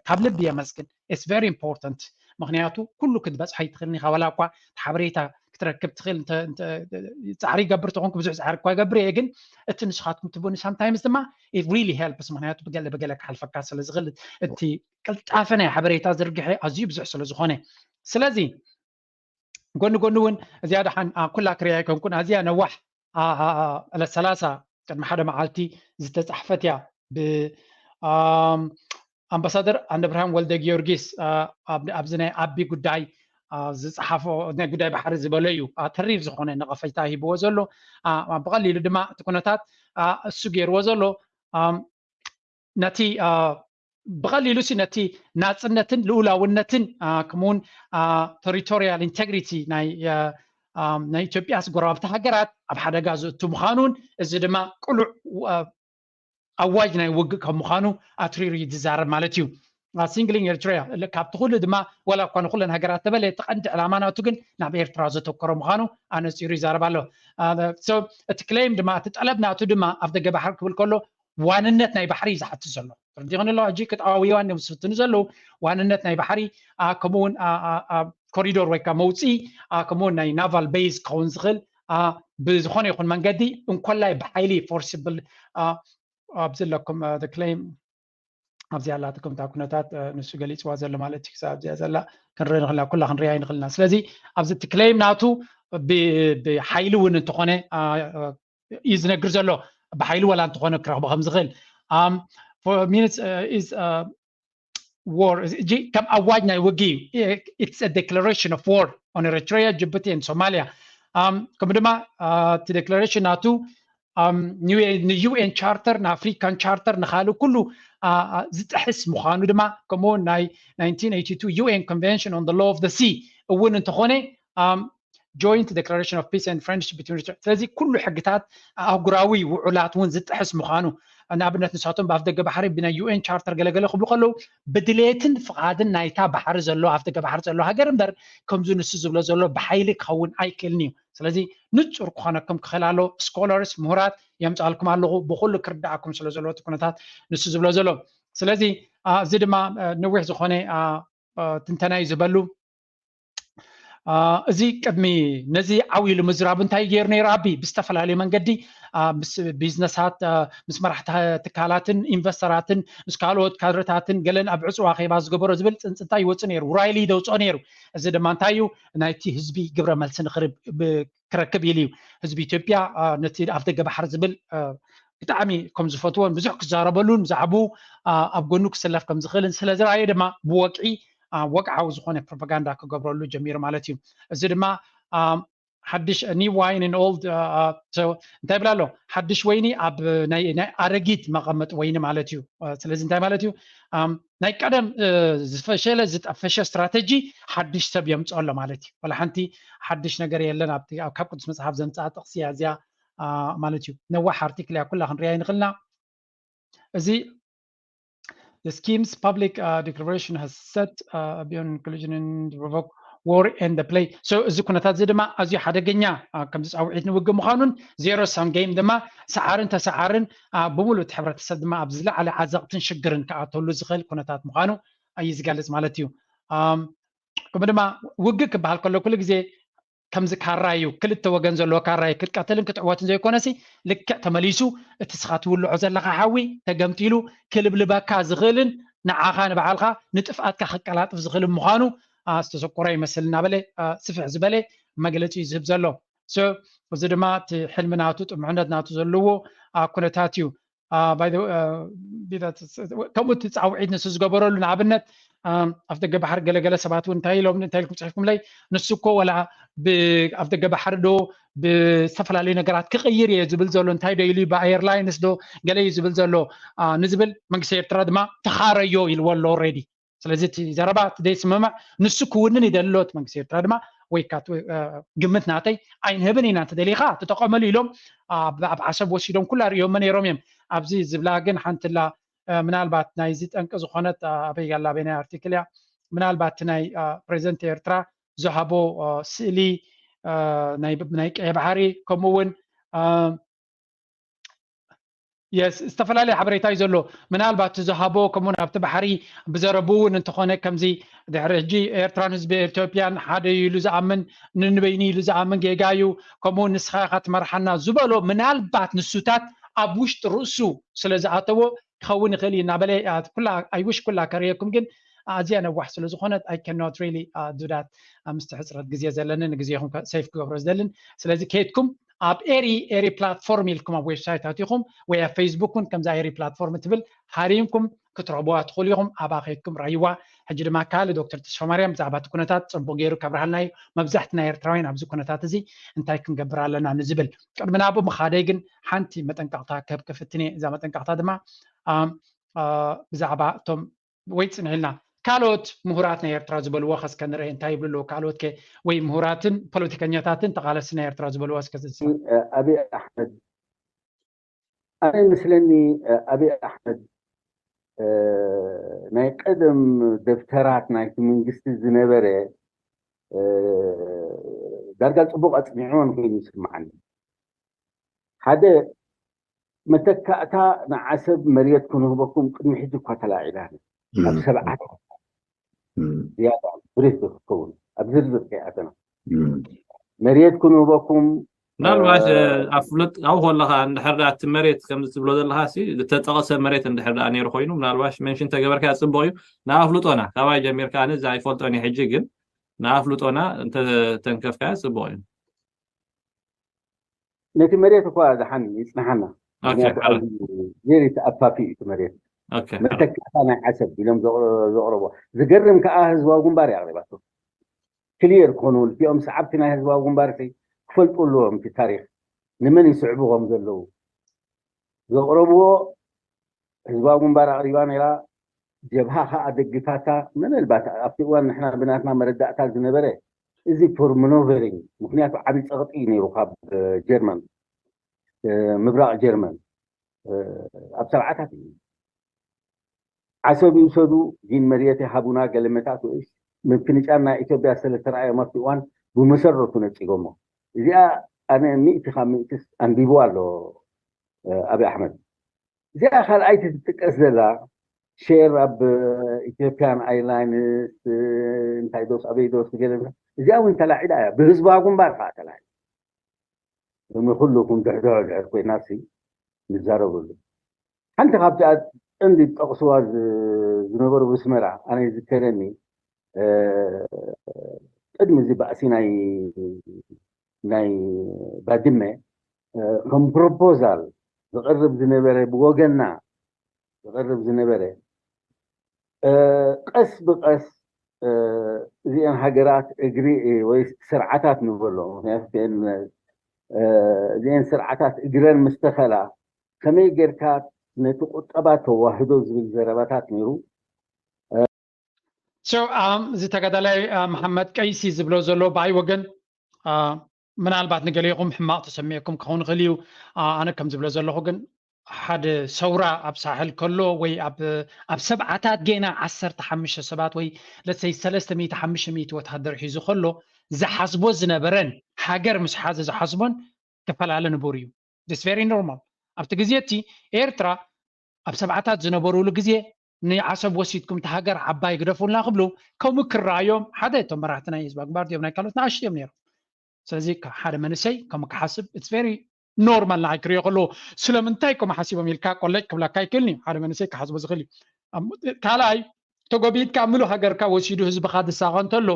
ካብ ልቢ የመስግን። It's very important ምክንያቱ ኩሉ ክትበፅሖ ይትኽእል ኢኻ ዋላ እኳ ሓበሬታ ክትረክብ ትኽእል ፃዕሪ ይገብር ተኾንኩ ብዙሕ ፃዕሪ እኳ ይገብር እየ ግን እቲ ንስኻትኩም ትቡኒ sometimes ድማ it really helps ምክንያቱ ብገለ ብገለ ክሓልፈካ ስለ ዝኽእል እቲ ቅልጣፈ ናይ ሓበሬታ ዝርግሐ ኣዝዩ ብዙሕ ስለ ዝኾነ ስለዚ ጎኒ ጎኒ እውን እዚኣ ደሓን ኩላ ክሪያ ኣይኮንኩን ኣዝያ ነዋሕ ዕለት ሰላሳ ቅድሚ ሓደ መዓልቲ ዝተፃሕፈት እያ ብ ኣምባሳደር ኣንደብርሃም ወልደ ጊዮርጊስ ኣብዚ ናይ ኣቢ ጉዳይ ዝፀሓፎ ናይ ጉዳይ ባሕሪ ዝበሎ እዩ ተሪር ዝኾነ ነቐፈይታ ሂብዎ ዘሎ ብቐሊሉ ድማ እቲ ኩነታት እሱ ገይርዎ ዘሎ ነቲ ብቐሊሉ ሲ ነቲ ናፅነትን ልኡላውነትን ከምኡውን territorial integrity ናይ ናይ ኢትዮጵያ ጎረባብቲ ሃገራት ኣብ ሓደጋ ዝእቱ ምዃኑን እዚ ድማ ቅሉዕ ኣዋጅ ናይ ውግእ ከም ምዃኑ ኣትሪሩ እዩ ዝዛረብ ማለት እዩ። Singling Eritrea ካብቲ ኩሉ ድማ ዋላ እኳ ንኩለን ሃገራት ተበለ እቲ ቀንዲ ዕላማ ናቱ ግን ናብ ኤርትራ ዘተኮረ ምዃኑ ኣነፂሩ ይዛረብ ኣሎ። እቲ ክሌም ድማ እቲ ጠለብ ናቱ ድማ ኣብ ደገ ባሕሪ ክብል ከሎ ዋንነት ናይ ባሕሪ እዩ ዝሓትት ዘሎ። ተረዲኹኒ ኣሎ ሕጂ ክጠዋውይዋን እዮም ዝፍትኑ ዘለዉ ዋንነት ናይ ባሕሪ ከምኡውን ኮሪዶር ወይ ከዓ መውፅኢ ከምኡውን ናይ ናቫል ቤዝ ክኸውን ዝኽእል ብዝኾነ ይኹን መንገዲ እንኮላይ ብሓይሊ forcible ኣብዚ ኣለኩም ክሌም ኣብዚኣ ኣላትኩም እታ ኩነታት ንሱ ገሊፅዋ ዘሎ ማለት እዩ ክሳብ ኣብዚኣ ዘላ ክንርኢ ንኽልና ኩላ ክንሪኣ ይንኽልና ስለዚ ኣብዚ እቲ ክሌም ናቱ ብሓይሊ እውን እንተኾነ እዩ ዝነግር ዘሎ ብሓይሊ ወላ እንተኾነ ክረኽቦ ከም ዝኽእል war ከም ኣዋጅ ናይ ውግእ it's a declaration of war on Eritrea, Djibouti and Somalia ከምኡ ድማ እቲ declaration ናቱ ን UN charter ን African charter ንኻልእ ኩሉ ዝጥሕስ ምዃኑ ድማ ከምኡ ናይ nineteen eighty-two UN Convention on the Law of the Sea እውን እንተኾነ joint declaration of peace and friendship between ስለዚ ኩሉ ሕግታት ኣህጉራዊ ውዑላት እውን ዝጥሕስ ምዃኑ ንኣብነት ንሳቶም ብኣፍ ደገ ባሕሪ ብናይ UN charter ገለገለ ክብሉ ከለዉ ብድሌትን ፍቓድን ናይታ ባሕሪ ዘሎ ኣፍ ደገ ባሕሪ ዘሎ ሃገር እምበር ከምዚ ንሱ ዝብሎ ዘሎ ብሓይሊ ክኸውን ኣይክእልን እዩ። ስለዚ ንፁር ክኾነኩም ክኽእል ኣሎ። ስኮለርስ ምሁራት የምፃልኩም ኣለኹ ብኩሉ ክርዳኣኩም ስለ ዘለዎ እቲ ኩነታት ንሱ ዝብሎ ዘሎ ስለዚ እዚ ድማ ነዊሕ ዝኾነ ትንተና እዩ ዝበሉ እዚ ቅድሚ ነዚ ዓው ኢሉ ምዝራብ እንታይ ገይሩ ነይሩ ኣቢ ብዝተፈላለዩ መንገዲ ምስ ቢዝነሳት ምስ መራሕቲ ትካላትን ኢንቨስተራትን ምስ ካልኦት ካድረታትን ገለን ኣብ ዕፅዋ ኸይባ ዝገበሮ ዝብል ፅንፅንታ ይወፅእ ነይሩ ራይሊ ደውፅኦ ነይሩ እዚ ድማ እንታይ እዩ ናይቲ ህዝቢ ግብረ መልሲ ንክርብ ክረክብ ኢሉ እዩ ህዝቢ ኢትዮጵያ ነቲ ኣፍ ደገ ባሕሪ ዝብል ብጣዕሚ ከም ዝፈትዎን ብዙሕ ክዛረበሉን ብዛዕቡ ኣብ ጎኑ ክስለፍ ከም ዝኽእልን ስለ ዝረኣየ ድማ ብወግዒ ወግዓዊ ዝኾነ ፕሮፓጋንዳ ክገብረሉ ጀሚሩ ማለት እዩ እዚ ድማ ሓድሽ new wine in old እንታይ ይብላ ኣሎ ሓድሽ ወይኒ ኣብ ናይ ኣረጊት መቐመጢ ወይኒ ማለት እዩ ስለዚ እንታይ ማለት እዩ ናይ ቀደም ዝፈሸለ ዝጠፈሸ ስትራተጂ ሓድሽ ሰብ የምፅኦ ኣሎ ማለት እዩ ወላ ሓንቲ ሓድሽ ነገር የለን ካብ ቅዱስ መፅሓፍ ዘምፅኣ ጥቕሲ እያ እዚኣ ማለት እዩ ነዋሕ ኣርቲክል እያ ኩላ ክንሪኣ ይንኽልና እዚ the scheme's public uh, declaration has set uh, beyond inclusion in the revoke war and the play. So እዚ ኩነታት እዚ ድማ ኣዝዩ ሓደገኛ uh, ከምዚ ፃውዒት ንውግእ ምዃኑን zero sum game ድማ ሰዓርን ተሰዓርን uh, ብምሉእ እቲ ሕብረተሰብ ድማ ኣብ ዝለዓለ ዓዘቕትን ሽግርን ክኣተሉ ዝኽእል ኩነታት ምዃኑ እዩ ዝገልጽ ማለት እዩ። ከምኡ ድማ ውግእ ክበሃል ከሎ ኩሉ ግዜ ከምዚ ካራ እዩ፣ ክልተ ወገን ዘለዎ ካራ እዩ፣ ክትቀትልን ክትዕወትን ዘይኮነሲ ልክዕ ተመሊሱ እቲ ስኻ ትውልዖ ዘለኻ ሓዊ ተገምጢሉ ክልብልበካ ዝኽእልን ንዓኻ ንባዕልኻ ንጥፍኣትካ ክቀላጥፍ ዝኽእል ምዃኑ ዝተሰቆረ ይመስል እናበለ ስፍሕ ዝበለ መግለፂ እዩ ዝህብ ዘሎ። እዚ ድማ እቲ ሕልሚ ናቱ ጥሙዕነት ናቱ ዘለዎ ኩነታት እዩ። ከምኡ እቲ ፃውዒት ንሱ ዝገበረሉ ንኣብነት ኣብ ደገ ባሕሪ ገለገለ ሰባት እውን እንታይ ኢሎም እንታይ ኢልኩም ፅሒፍኩምለይ ንሱ እኮ ወላ ኣብ ደገ ባሕሪ ዶ ብዝተፈላለዩ ነገራት ክቕይር እየ ዝብል ዘሎ እንታይ ዶ ኢሉ ብኣየርላይንስ ዶ ገለ እዩ ዝብል ዘሎ ንዝብል መንግስቲ ኤርትራ ድማ ተኻረዮ ኢልዎ ኣሎ ኦልሬዲ። ስለዚ እቲ ዘረባ እቲ ዘይስምምዕ ንሱ ክውንን ይደሎ እቲ መንግስቲ ኤርትራ ድማ ወይ ግምት ናተይ ኣይንህብን ኢና እንተደሊኻ ትጠቐመሉ ኢሎም ኣብ ዓሰብ ወሲዶም ኩላ ርእዮሞ ነይሮም እዮም። ኣብዚ ዝብላ ግን ሓንትላ ምናልባት ናይዚ ጠንቂ ዝኾነት ኣበይ ኣላ ኣበይ ናይ ኣርቲክል እያ ምናልባት ናይ ፕሬዚደንት ኤርትራ ዝሃቦ ስእሊ ናይ ቀይ ባሕሪ ከምኡ እውን ዝተፈላለየ ሓበሬታ እዩ ዘሎ። ምናልባት ዝሃቦ ከምኡ ኣብቲ ባሕሪ ብዘረቡ እውን እንተኾነ ከምዚ ድሕሪ ሕጂ ኤርትራን ህዝቢ ኢትዮጵያን ሓደ ኢሉ ዝኣምን ንንበይኒ ኢሉ ዝኣምን ጌጋ እዩ። ከምኡ ንስኻ ኢኻ ትመርሓና ዝበሎ ምናልባት ንሱታት ኣብ ውሽጢ ርእሱ ስለ ዝኣተዎ ክኸውን ይኽእል እዩ እናበለ ኩላ ኣይውሽ ኩላ ከርእየኩም ግን ኣዝያ ነዋሕ ስለ ዝኾነት I cannot really do that ምስቲ ሕፅረት ግዜ ዘለኒ ንግዜኹም ሰይፍ ክገብሮ ዝደልን ስለዚ ከየድኩም ኣብ ኤሪ ኤሪ ፕላትፎርም ኢልኩም ኣብ ዌብሳይት ኣቲኹም ወይ ኣብ ፌስቡክ እውን ከምዛ ኤሪ ፕላትፎርም ትብል ሃሪምኩም ክትረኽቡዋ ትኽእሉ ኢኹም። ኣብኣ ከይድኩም ረኣይዋ። ሕጂ ድማ ካልእ ዶክተር ተስፋማርያም ብዛዕባ እቲ ኩነታት ፅቡቅ ገይሩ ከብርሃልና እዩ። መብዛሕቲ ናይ ኤርትራውያን ኣብዚ ኩነታት እዚ እንታይ ክንገብር ኣለና ንዝብል ቅድሚ ናብኡ ምኻደይ ግን ሓንቲ መጠንቀቕታ ክህብ ክፍትን እየ። እዛ መጠንቀቕታ ድማ ብዛዕባ እቶም ወይ ፅንሕልና ካልኦት ምሁራት ናይ ኤርትራ ዝበልዎ ከስከ ንርአ እንታይ ይብሉ ኣለዉ ካልኦት ከ ወይ ምሁራትን ፖለቲከኛታትን ተቃለስቲ ናይ ኤርትራ ዝበልዎ እስከ ዝስማ ኣብይ ኣሕመድ ኣነ ምስለኒ ኣብይ ኣሕመድ ናይ ቀደም ደብተራት ናይቲ መንግስቲ ዝነበረ ዳርጋ ፅቡቅ ኣፅኒዕዎን ኮይኑ ይስምዓኒ ሓደ መተካእታ ንዓሰብ መሬት ክንህበኩም ቅድሚ ሕጂ እኳ ተላዒላ ኣብ ሰብዓት ዝያዳ ብሬት ክትከውን ኣብ ዝርዝር ከይኣተና መሬት ክንህበኩም ምናልባት ኣፍሉጥ ኣብኡ ከለካ እንድሕር እቲ መሬት ከምዚ ትብሎ ዘለካ ዝተጠቀሰ መሬት እንድሕር ዳ ነይሩ ኮይኑ ምናልባት መንሽን ተገበርካ ፅቡቅ እዩ ንኣፍልጦና ካባይ ጀሚርካ ኣነ እዚ ኣይፈልጦን ሕጂ ግን ንኣፍልጦና እንተተንከፍካዮ ፅቡቅ እዩ ነቲ መሬት እኳ ዝሓን ይፅንሓና ምክንያቱ ቬሪ ተኣፋፊ እዩ እቲ መሬት መተካእታ ናይ ዓሰብ ኢሎም ዘቕረቦ ዝገርም ከዓ ህዝባዊ ግንባር እዩ ኣቕሪባቶ ክሊየር ክኾኑ እቲኦም ሰዓብቲ ናይ ህዝባዊ ግንባር ክፈልጡ ኣለዎም እቲ ታሪክ ንመን ይስዕቡ ከም ዘለዉ ዘቕረብዎ ህዝባዊ ግንባር ኣቕሪባ ነይራ ጀብሃ ከዓ ደግፋታ ምናልባት ኣብቲ እዋን ንሕና ብናትና መረዳእታ ዝነበረ እዚ ፎር መኖቨሪንግ ምክንያቱ ዓብዪ ፀቕጢ እዩ ነይሩ ካብ ጀርመን ምብራቕ ጀርመን ኣብ ሰብዓታት እዩ ዓሰብ ይውሰዱ ግን መሬት ይሃቡና ገለመታት ወይስ ምፍንጫል ናይ ኢትዮጵያ ስለተረኣዮም ኣብቲ እዋን ብመሰረቱ ነፂጎሞ እዚኣ ኣነ ሚእቲ ካብ ሚእትስ ኣንቢቡ ኣሎ ኣብይ ኣሕመድ እዚኣ ካልኣይቲ ትጥቀስ ዘላ ሼር ኣብ ኢትዮጵያን ኣይርላይንስ እንታይ ዶስ ኣበይ ዶስ ገለ እዚኣ እውን ተላዒላ እያ ብህዝባዊ ግንባር ከዓ ተላዒላ ሎሚ ኩልኩም ድሕድሖ ድሕር ኮይና ንዛረበሉ ሓንቲ ካብቲ ቀንዲ ጠቕስዋ ዝነበሩ ብስመራ ኣነ ዝከረኒ ቅድሚ እዚ ባእሲ ናይ ናይ ባድመ ከም ፕሮፖዛል ዝቐርብ ዝነበረ ብወገንና ዝቐርብ ዝነበረ ቀስ ብቐስ እዚአን ሃገራት እግሪ ወይ ስርዓታት ንበሎ ምክንያቱ እዚአን ስርዓታት እግረን ምስተኸላ ከመይ ጌርካ ነቲ ቁጠባ ተዋህዶ ዝብል ዘረባታት ነይሩ እዚ ተጋዳላይ መሓመድ ቀይሲ ዝብሎ ዘሎ ብኣይ ወገን ምናልባት ንገሊኹም ሕማቕ ተሰሚዕኩም ክኸውን ይኽእል እዩ ኣነ ከም ዝብሎ ዘለኹ ግን ሓደ ሰውራ ኣብ ሳሕል ከሎ ወይ ኣብ ኣብ ሰብዓታት ጌና ዓሰርተ ሓሙሽተ ሰባት ወይ ለሰይ ሰለስተ ሚእቲ ሓሙሽተ ሚእቲ ወተሃደር ሒዙ ከሎ ዝሓስቦ ዝነበረን ሃገር ምስ ሓዘ ዝሓስቦን ክፈላለ ንቡር እዩ። It's very normal። ኣብቲ ግዜ እቲ ኤርትራ ኣብ ሰብዓታት ዝነበሩሉ ግዜ ንዓሰብ ወሲድኩም እቲ ሃገር ዓባይ ግደፉልና ክብሉ ከምኡ ክረኣዮም ሓደ እቶም መራሕቲ ናይ ህዝባዊ ግንባር ድዮም ናይ ካልኦት ንኣሽቱ እዮም ነይሮም። ስለዚ ሓደ መንእሰይ ከምኡ ክሓስብ it's very normal ንዓይ ክሪኦ ከለዎ ስለምንታይ ከምኡ ሓሲቦም ኢልካ ቆለጭ ክብለካ ይክእልኒ ሓደ መንእሰይ ክሓስቦ ዝኽእል እዩ። ካልኣይ ተጎቢትካ ምሉእ ሃገርካ ወሲዱ ህዝብኻ ዝሳቐ እንተሎ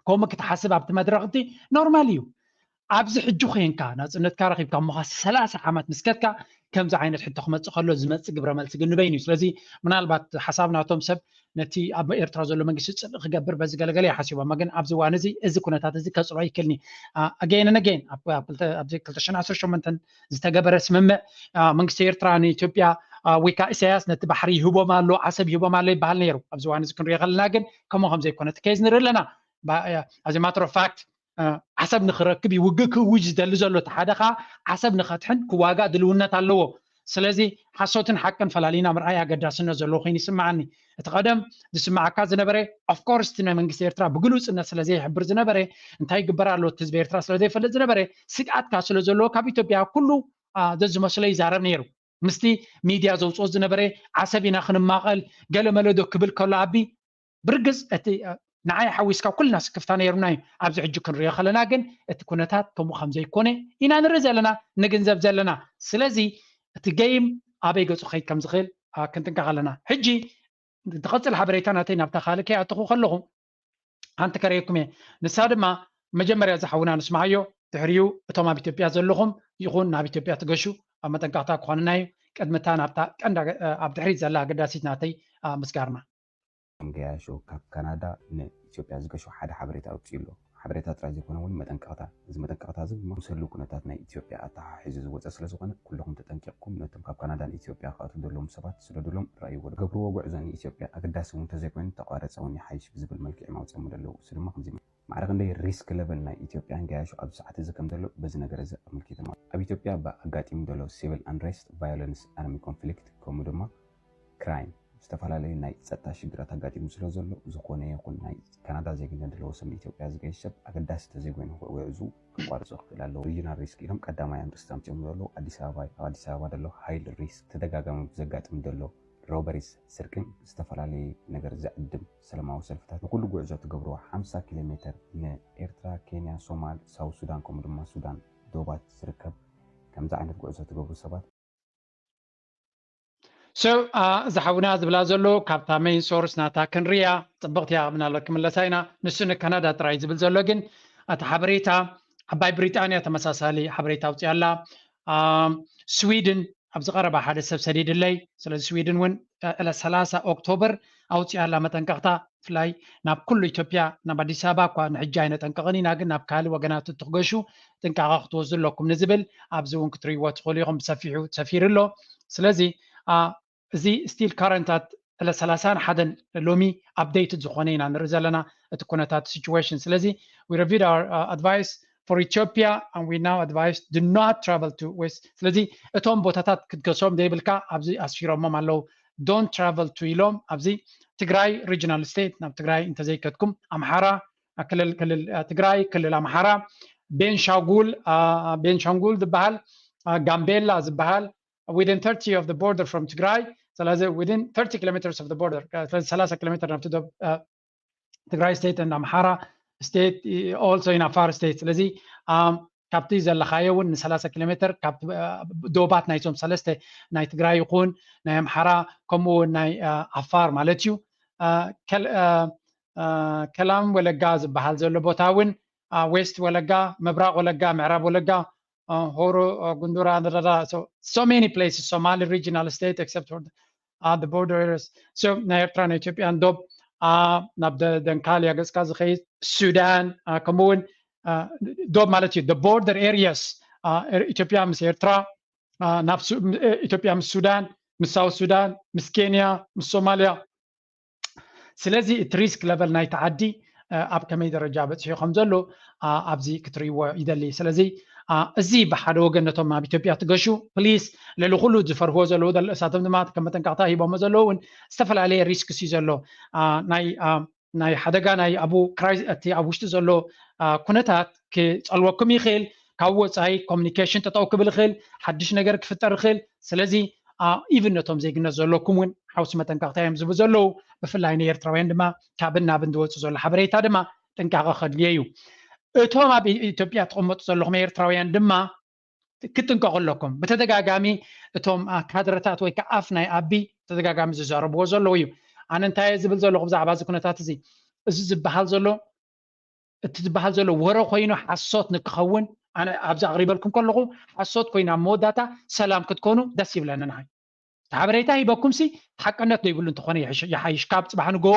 ከምኡ ክትሓስብ ኣብቲ መድረኽ እቲ ኖርማል እዩ። ኣብዚ ሕጂ ኮይንካ ናፅነትካ ረኪብካ እሞኻ ሰላሳ ዓመት ምስከትካ ከምዚ ዓይነት ሕቶ ክመፅእ ከሎ ዝመፅእ ግብረ መልሲ ግን ንበይኑ እዩ። ስለዚ ምናልባት ሓሳብ ናቶም ሰብ ነቲ ኣብ ኤርትራ ዘሎ መንግስቲ ፅብቅ ክገብር በዚ ገለገለ ይሓሲቦም ግን ኣብዚ እዋን እዚ እዚ ኩነታት እዚ ከፅሎ ይክልኒ ኣገይን ነገይን ኣብዚ ክልተ ሽሕን ዓሰርተ ሸሞንተን ዝተገበረ ስምምዕ መንግስቲ ኤርትራ ንኢትዮጵያ ወይ ከዓ ኢሳያስ ነቲ ባሕሪ ይህቦም ኣሎ ዓሰብ ይህቦም ኣሎ ይበሃል ነይሩ። ኣብዚ እዋን እዚ ክንሪኦ ከለና ግን ከምኡ ከምዘይኮነ እቲ ኬዝ ንርኢ ኣለና። As a matter of fact ዓሰብ ንክረክብ እዩ ውግእ ክእውጅ ዝደሊ ዘሎ። እቲ ሓደ ከዓ ዓሰብ ንከትሕን ክዋጋእ ድልውነት ኣለዎ። ስለዚ ሓሶትን ሓቅን ፈላሊና ምርኣይ ኣገዳስነት ዘለዎ ኮይኑ ይስምዓኒ። እቲ ቀደም ዝስምዓካ ዝነበረ of course እቲ ናይ መንግስቲ ኤርትራ ብግሉጽነት ስለዘይሕብር ዝነበረ እንታይ ይግበር ኣሎ እቲ ህዝቢ ኤርትራ ስለዘይፈልጥ ዝነበረ ስግኣትካ ስለዘለዎ ካብ ኢትዮጵያ ኩሉ ዘዝመስሎ ይዛረብ ነይሩ። ምስቲ ሚድያ ዘውፅኦ ዝነበረ ዓሰብ ኢና ክንማቐል ገለመለ ዶ ክብል ከሎ ኣቢ ብርግፅ እቲ ንዓይ ሓዊስካ ኩልና ስክፍታ ነይሩና እዩ። ኣብዚ ሕጂ ክንሪኦ ከለና ግን እቲ ኩነታት ከምኡ ከም ዘይኮነ ኢና ንርኢ ዘለና ንግንዘብ ዘለና። ስለዚ እቲ ገይም ኣበይ ገፁ ክኸይድ ከም ዝኽእል ክንጥንቀቕ ኣለና። ሕጂ ትቐፅል ሓበሬታ ናተይ ናብታ ካልእ ከይኣተኹ ከለኹ ሓንቲ ከርእየኩም እየ። ንሳ ድማ መጀመርያ ዝሓውና ንስምዓዮ፣ ድሕሪኡ እቶም ኣብ ኢትዮጵያ ዘለኹም ይኹን ናብ ኢትዮጵያ ትገሹ ኣብ መጠንቀቕታ ክኾንና እዩ። ቅድሚ እታ ናብታ ቀንዲ ኣብ ድሕሪት ዘላ ኣገዳሲት ናተይ ምስጋርና። ገያሾ ካብ ካናዳ ንኢትዮጵያ ዝገሹ ሓደ ሓበሬታ ኣውፅኡ ኣሎ። ሓበሬታ ጥራይ ዘይኮነ እውን መጠንቀቕታ። እዚ መጠንቀቕታ እዚ ምስ ህልው ኩነታት ናይ ኢትዮጵያ ኣተሓሒዙ ዝወፀ ስለዝኾነ ኩልኹም ተጠንቂቕኩም ነቶም ካብ ካናዳ ንኢትዮጵያ ክኣትዉ ዘለዎም ሰባት ስደዱሎም፣ ረኣይዎ። ትገብርዎ ጉዕዞ ንኢትዮጵያ ኣገዳሲ እውን እንተዘይኮይኑ ተቋረፀ እውን ይሓይሽ ብዝብል መልክዕ እዮም ኣውፂኦሞ ዘለዉ። እሱ ድማ ከምዚ ማዕረ ክንደይ ሪስክ ለቨል ናይ ኢትዮጵያን ገያሾ ኣብዚ ሰዓት እዚ ከም ዘሎ በዚ ነገር እዚ ኣመልኪቶም ኣለዉ። ኣብ ኢትዮጵያ ብኣጋጢሙ ዘሎ ሲቪል ኣንሬስት፣ ቫዮለንስ፣ ኣርሚ ኮንፍሊክት ከምኡ ድማ ክራይም ዝተፈላለዩ ናይ ፀጥታ ሽግራት ኣጋጢሙ ስለ ዘሎ ዝኾነ ይኹን ናይ ካናዳ ዜግነት ዘለዎ ሰብ ንኢትዮጵያ ዝገይሽ ሰብ ኣገዳሲ ተዘይኮይኑ ጉዕዝኡ ከቋርፆ ክኽእል ኣለዎ። ሪጂናል ሪስክ ኢሎም ቀዳማይ ኣርእስቲ ኣምፂኦሞ ዘለዉ ኣዲስ ኣበባ እዩ። ኣብ ኣዲስ ኣበባ ዘሎ ሃይል ሪስክ ተደጋጋሚ ብዘጋጥም ዘሎ ሮበሪስ፣ ስርቅን ዝተፈላለየ ነገር ዘዕድም ሰላማዊ ሰልፍታት ንኩሉ ጉዕዞ ትገብርዎ ሓምሳ ኪሎ ሜትር ንኤርትራ፣ ኬንያ፣ ሶማል፣ ሳውት ሱዳን ከምኡ ድማ ሱዳን ዶባት ዝርከብ ከምዚ ዓይነት ጉዕዞ ትገብሩ ሰባት So ዝሓውና ዝብላ ዘሎ ካብታ ሜይን ሶርስ ናታ ክንርያ ፅብቕቲ እያ ምናልባት ክምለሳ ኢና። ንሱ ንካናዳ ጥራይ ዝብል ዘሎ ግን እቲ ሓበሬታ ዓባይ ብሪጣንያ ተመሳሳሊ ሓበሬታ ኣውፅያ ኣላ። ስዊድን ኣብዚ ቀረባ ሓደ ሰብ ሰዲድለይ። ስለዚ ስዊድን እውን ዕለት ሰላሳ ኦክቶበር ኣውፅያ ኣላ መጠንቀቕታ። ብፍላይ ናብ ኩሉ ኢትዮጵያ ናብ ኣዲስ ኣበባ እኳ ንሕጂ ኣይነጠንቀቕን ኢና፣ ግን ናብ ካልእ ወገናት እንትክገሹ ጥንቃቐ ክትወስዱ ኣለኩም ንዝብል ኣብዚ እውን ክትርእይዎ ትኽእሉ ኢኹም። ብሰፊሑ ሰፊሩ ኣሎ። ስለዚ እዚ still current at ዕለት ሰላሳን ሓደን ሎሚ ኣፕዴትድ ዝኾነ ኢና ንርኢ ዘለና እቲ ኩነታት ሲቹዌሽን። ስለዚ we reviewed our advice for Ethiopia and we now advise do not travel to west። ስለዚ እቶም ቦታታት ክትገሶም ዘይብልካ ኣብዚ ኣስፊሮሞም ኣለዉ። Don't travel to ኢሎም ኣብዚ ትግራይ ሪጂናል ስቴት ናብ ትግራይ እንተዘይከድኩም ኣምሓራ ክልል ክልል ትግራይ ክልል ኣምሓራ ቤንሻጉል ቤንሻንጉል ዝበሃል ጋምቤላ ዝበሃል within thirty of the border from ትግራይ ስለዚ within thirty kilometers of the border ሰላሳ ኪሎ ሜትር ናብቲ ትግራይ ስቴት and ኣምሓራ ስቴት also in ኣፋር ስቴት ስለዚ ካብቲ ዘለኻዮ እውን ንሰላሳ ኪሎ ሜትር ካብ ዶባት ናይዞም ሰለስተ ናይ ትግራይ ይኹን ናይ ኣምሓራ ከምኡ እውን ናይ ኣፋር ማለት እዩ ከላም ወለጋ ዝበሃል ዘሎ ቦታ እውን ዌስት ወለጋ ምብራቅ ወለጋ ምዕራብ ወለጋ ሆሮ ጉንዱራ so many places Somali regional state except for the border areas so ናይ ኤርትራ ናይ ኢትዮጵያን ዶብ ናብ ደንካልያ ገፅካ ዝኸይድ ሱዳን ከምኡ እውን ዶብ ማለት እዩ border areas ኢትዮጵያ ምስ ኤርትራ ናብ ኢትዮጵያ ምስ ሱዳን ምስ ሳውት ሱዳን ምስ ኬንያ ምስ ሶማልያ ስለዚ እቲ ሪስክ ለቨል ናይቲ ዓዲ ኣብ ከመይ ደረጃ በፂሑ ከም ዘሎ ኣብዚ ክትርእይዎ ይደሊ ስለዚ እዚ ብሓደ ወገን ነቶም ኣብ ኢትዮጵያ ትገሹ ፕሊስ ልዕሊ ኩሉ ዝፈርህዎ ዘለዉ ደል እሳቶም ድማ ከም መጠንቀቕታ ሂቦሞ ዘለዉ እውን ዝተፈላለየ ሪስክስ እዩ ዘሎ። ናይ ሓደጋ ናይ ኣብኡ እቲ ኣብ ውሽጢ ዘሎ ኩነታት ክፀልወኩም ይኽእል። ካብ ወፃኢ ኮሚኒኬሽን ጠጠው ክብል ይኽእል፣ ሓድሽ ነገር ክፍጠር ይኽእል። ስለዚ ኢቭን ነቶም ዜግነት ዘለኩም እውን ሓውሲ መጠንቀቕታ እዮም ዝህቡ ዘለዉ። ብፍላይ ንኤርትራውያን ድማ ካብን ናብን ዝወፁ ዘሎ ሓበሬታ ድማ ጥንቃቐ ከድልዮ እዩ። እቶም ኣብ ኢትዮጵያ ትቕመጡ ዘለኹም ኤርትራውያን ድማ ክትጥንቀቑ ኣለኩም። ብተደጋጋሚ እቶም ካድረታት ወይ ከዓ ኣፍ ናይ ኣቢ ተደጋጋሚ ዝዛረብዎ ዘለዉ እዩ። ኣነ እንታይ ዝብል ዘለኹ ብዛዕባ እዚ ኩነታት እዚ እዚ ዝበሃል ዘሎ እቲ ዝበሃል ዘሎ ወረ ኮይኑ ሓሶት ንክኸውን ኣነ ኣብዚ ኣቕሪበልኩም ከለኹ ሓሶት ኮይኑ ኣብ መወዳእታ ሰላም ክትኮኑ ደስ ይብለኒ። ንዓይ እቲ ሓበሬታ ሂበኩም ሲ ሓቅነት ዘይብሉ እንተኾነ ይሓይሽ። ካብ ፅባሕ ንግሆ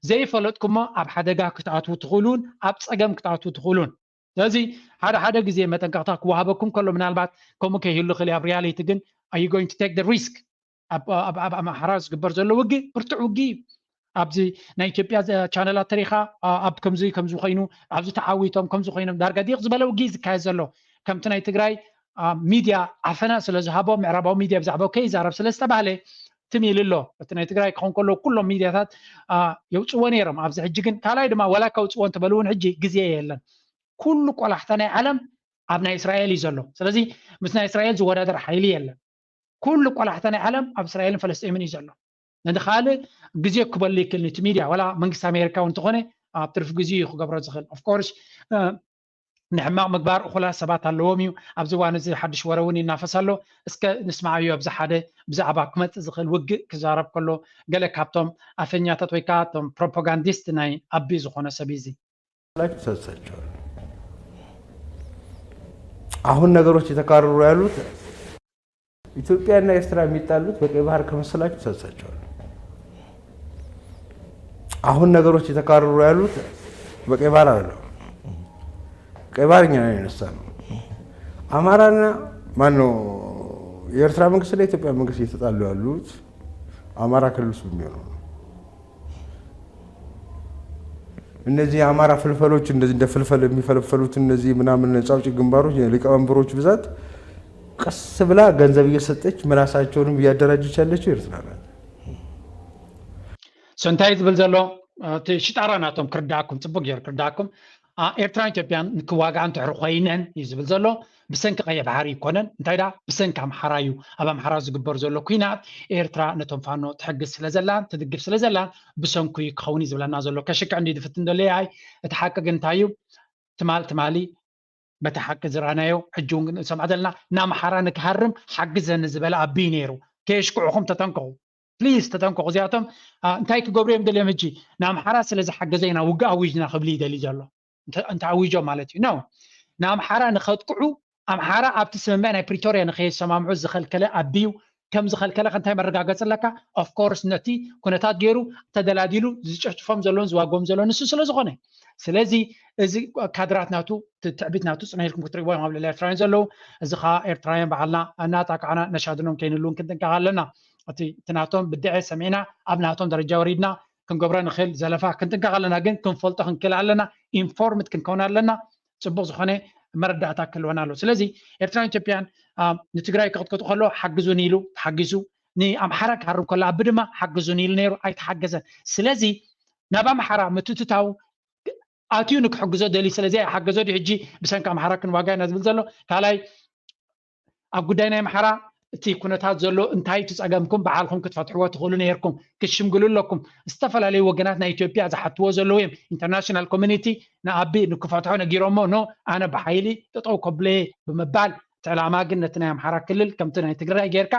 ዘይፈለጥኩሞ ኣብ ሓደጋ ክትኣትዉ ትኽእሉን ኣብ ፀገም ክትኣትዉ ትኽእሉን። ስለዚ ሓደ ሓደ ግዜ መጠንቀቕታ ክወሃበኩም ከሎ ምናልባት ከምኡ ከይህሉ ክእል ኣብ ሪያሊቲ ግን are you going to take the risk? ኣብ ኣምሓራ ዝግበር ዘሎ ውግእ ብርቱዕ ውግእ እዩ። ኣብዚ ናይ ኢትዮጵያ ቻነላት ተሪኻ ኣብ ከምዚ ከምዚ ኮይኑ ኣብዚ ተዓዊቶም ከምዚ ኮይኖም ዳርጋ ዲቕ ዝበለ ውግእ ዝካየድ ዘሎ ከምቲ ናይ ትግራይ ሚድያ ዓፈና ስለ ዝሃቦ ምዕራባዊ ሚድያ ብዛዕባ ከይዛረብ ስለ ዝተባህለ ትም ኢሉ ኣሎ። እቲ ናይ ትግራይ ክኸውን ከሎ ኩሎም ሚድያታት የውፅዎ ነይሮም። ኣብዚ ሕጂ ግን ካልኣይ ድማ ዋላ ከውፅዎ እንተበሉ እውን ሕጂ ግዜ የለን። ኩሉ ቆላሕታ ናይ ዓለም ኣብ ናይ እስራኤል እዩ ዘሎ። ስለዚ ምስ ናይ እስራኤል ዝወዳደር ሓይሊ የለን። ኩሉ ቆላሕታ ናይ ዓለም ኣብ እስራኤልን ፈለስጢምን እዩ ዘሎ። ነዚ ካልእ ግዜ ክበሉ ይክእል ነቲ ሚድያ ዋላ መንግስቲ ኣሜሪካ እውን እንተኾነ ኣብ ትርፊ ግዜ እዩ ክገብሮ ዝኽእል። ኦፍኮርስ ንሕማቕ ምግባር እኹላት ሰባት ኣለዎም እዩ። ኣብዚ እዋን እዚ ሓድሽ ወረ እውን ይናፈስ ኣሎ። እስከ ንስማዓዮ ኣብዚ ሓደ ብዛዕባ ክመፅእ ዝኽእል ውግእ ክዛረብ ከሎ ገለ ካብቶም ኣፈኛታት ወይ ከዓ እቶም ፕሮፓጋንዲስት ናይ ኣቢ ዝኾነ ሰብ እዩ እዚ። ላችሁ ተሳስታችኋል። አሁን ነገሮች የተካረሩ ያሉት ኢትዮጵያና ኤርትራ የሚጣሉት በቀይ ባህር ከመሰላችሁ ተሳስታችኋል። አሁን ነገሮች የተካረሩ ያሉት በቀይ ባህር አይደለም። ቀይ ባህር እኛ ነን ያነሳነው። አማራና ማነው የኤርትራ መንግስትና የኢትዮጵያ መንግስት እየተጣሉ ያሉት አማራ ክልል ውስጥ በሚሆነው ነው። እነዚህ የአማራ ፍልፈሎች እንደዚህ እንደ ፍልፈል የሚፈለፈሉት እነዚህ ምናምን ነጻ አውጪ ግንባሮች ሊቀመንበሮች ብዛት ቀስ ብላ ገንዘብ እየሰጠች ምላሳቸውንም እያደራጀች ያለችው ኤርትራ ናት። So እንታይ ዝብል ዘሎ እቲ ሽጣራ ናቶም ክርዳእኩም ፅቡቅ ገይሩ ክርዳእኩም ኤርትራን ኢትዮጵያን ንክዋግዓ እንድሕር ኮይነን እዩ ዝብል ዘሎ። ብሰንኪ ቀይሕ ባሕሪ ይኮነን እንታይ ዳ ብሰንኪ ኣምሓራ እዩ። ኣብ ኣምሓራ ዝግበር ዘሎ ኩናት ኤርትራ ነቶም ፋኖ ትሕግዝ ስለ ዘላን ትድግፍ ስለ ዘላን ብሰንኩ እዩ ክኸውን እዩ ዝብለና ዘሎ። ከሽክዕ እንዲ ዝፍትን ዘሎ ኣይ እቲ ሓቂ ግን እንታይ እዩ? ትማል ትማሊ በቲ ሓቂ ዝረኣናዮ ሕጂ እውን ንሰምዖ ዘለና ንኣምሓራ ንክሃርም ሓግዘኒ ዝበለ ኣቢ ነይሩ። ከየሽክዕኹም ተጠንቀቑ። ፕሊዝ ተጠንቀቑ። እዚኣቶም እንታይ ክገብሩ እዮም ደልዮም? ሕጂ ንኣምሓራ ስለ ዝሓገዘ ኢና ውግእ ኣዊጅና ክብሊ ይደሊ ዘሎ። እንተኣዊጆም ማለት እዩ ነው። ንኣምሓራ ንኸጥቅዑ ኣምሓራ ኣብቲ ስምምዕ ናይ ፕሪቶርያ ንኸየሰማምዑ ዝኸልከለ ኣቢዩ ከም ዝኸልከለ ከንታይ መረጋገፂ ኣለካ? ኦፍኮርስ ነቲ ኩነታት ገይሩ ተደላዲሉ ዝጨፍጭፎም ዘሎን ዝዋጎም ዘሎ ንሱ ስለ ዝኾነ ስለዚ እዚ ካድራት ናቱ ትዕቢት ናቱ ፅነ ኢልኩም ክትሪእዎ እዮም ኣብ ልዕሊ ኤርትራውያን ዘለዉ። እዚ ከዓ ኤርትራውያን በዓልና እናጣቃዕና ነሻድኖም ከይንህልውን ክንጥንቀቕ ኣለና። እቲ ናቶም ብድዐ ሰሚዕና ኣብ ናቶም ደረጃ ወሪድና ክንገብሮ ንኽእል ዘለፋ ክንጥንቀቕ ኣለና፣ ግን ክንፈልጦ ክንክእል ኣለና፣ ኢንፎርምድ ክንከውን ኣለና። ፅቡቕ ዝኾነ መረዳእታ ክህልወና ኣለዎ። ስለዚ ኤርትራን ኢትዮጵያን ንትግራይ ክቕጥቅጡ ከለዉ ሓግዙኒ ኢሉ ተሓጊዙ፣ ንኣምሓራ ክሃርም ከሎ ኣቢ ድማ ሓግዙኒ ኢሉ ነይሩ ኣይተሓገዘን። ስለዚ ናብ ኣምሓራ ምትትታው ኣትዩ ንክሕግዞ ደልዩ ስለዚ ኣይሓገዞ ድዩ ሕጂ ብሰንኪ ኣምሓራ ክንዋጋ ኢና ዝብል ዘሎ? ካልኣይ ኣብ ጉዳይ ናይ ኣምሓራ እቲ ኩነታት ዘሎ እንታይ እቲ ፀገምኩም በዓልኩም ክትፈትሕዎ ትኽእሉ ነይርኩም ክትሽምግሉ ኣለኩም። ዝተፈላለዩ ወገናት ናይ ኢትዮጵያ ዝሓትዎ ዘለዉ እዮም። ኢንተርናሽናል ኮሚኒቲ ንኣቢ ንክፈትሖ ነጊሮሞ ኖ ኣነ ብሓይሊ ጠጠው ከብሎ እየ ብምባል እቲ ዕላማ ግን ነቲ ናይ ኣምሓራ ክልል ከምቲ ናይ ትግራይ ጌርካ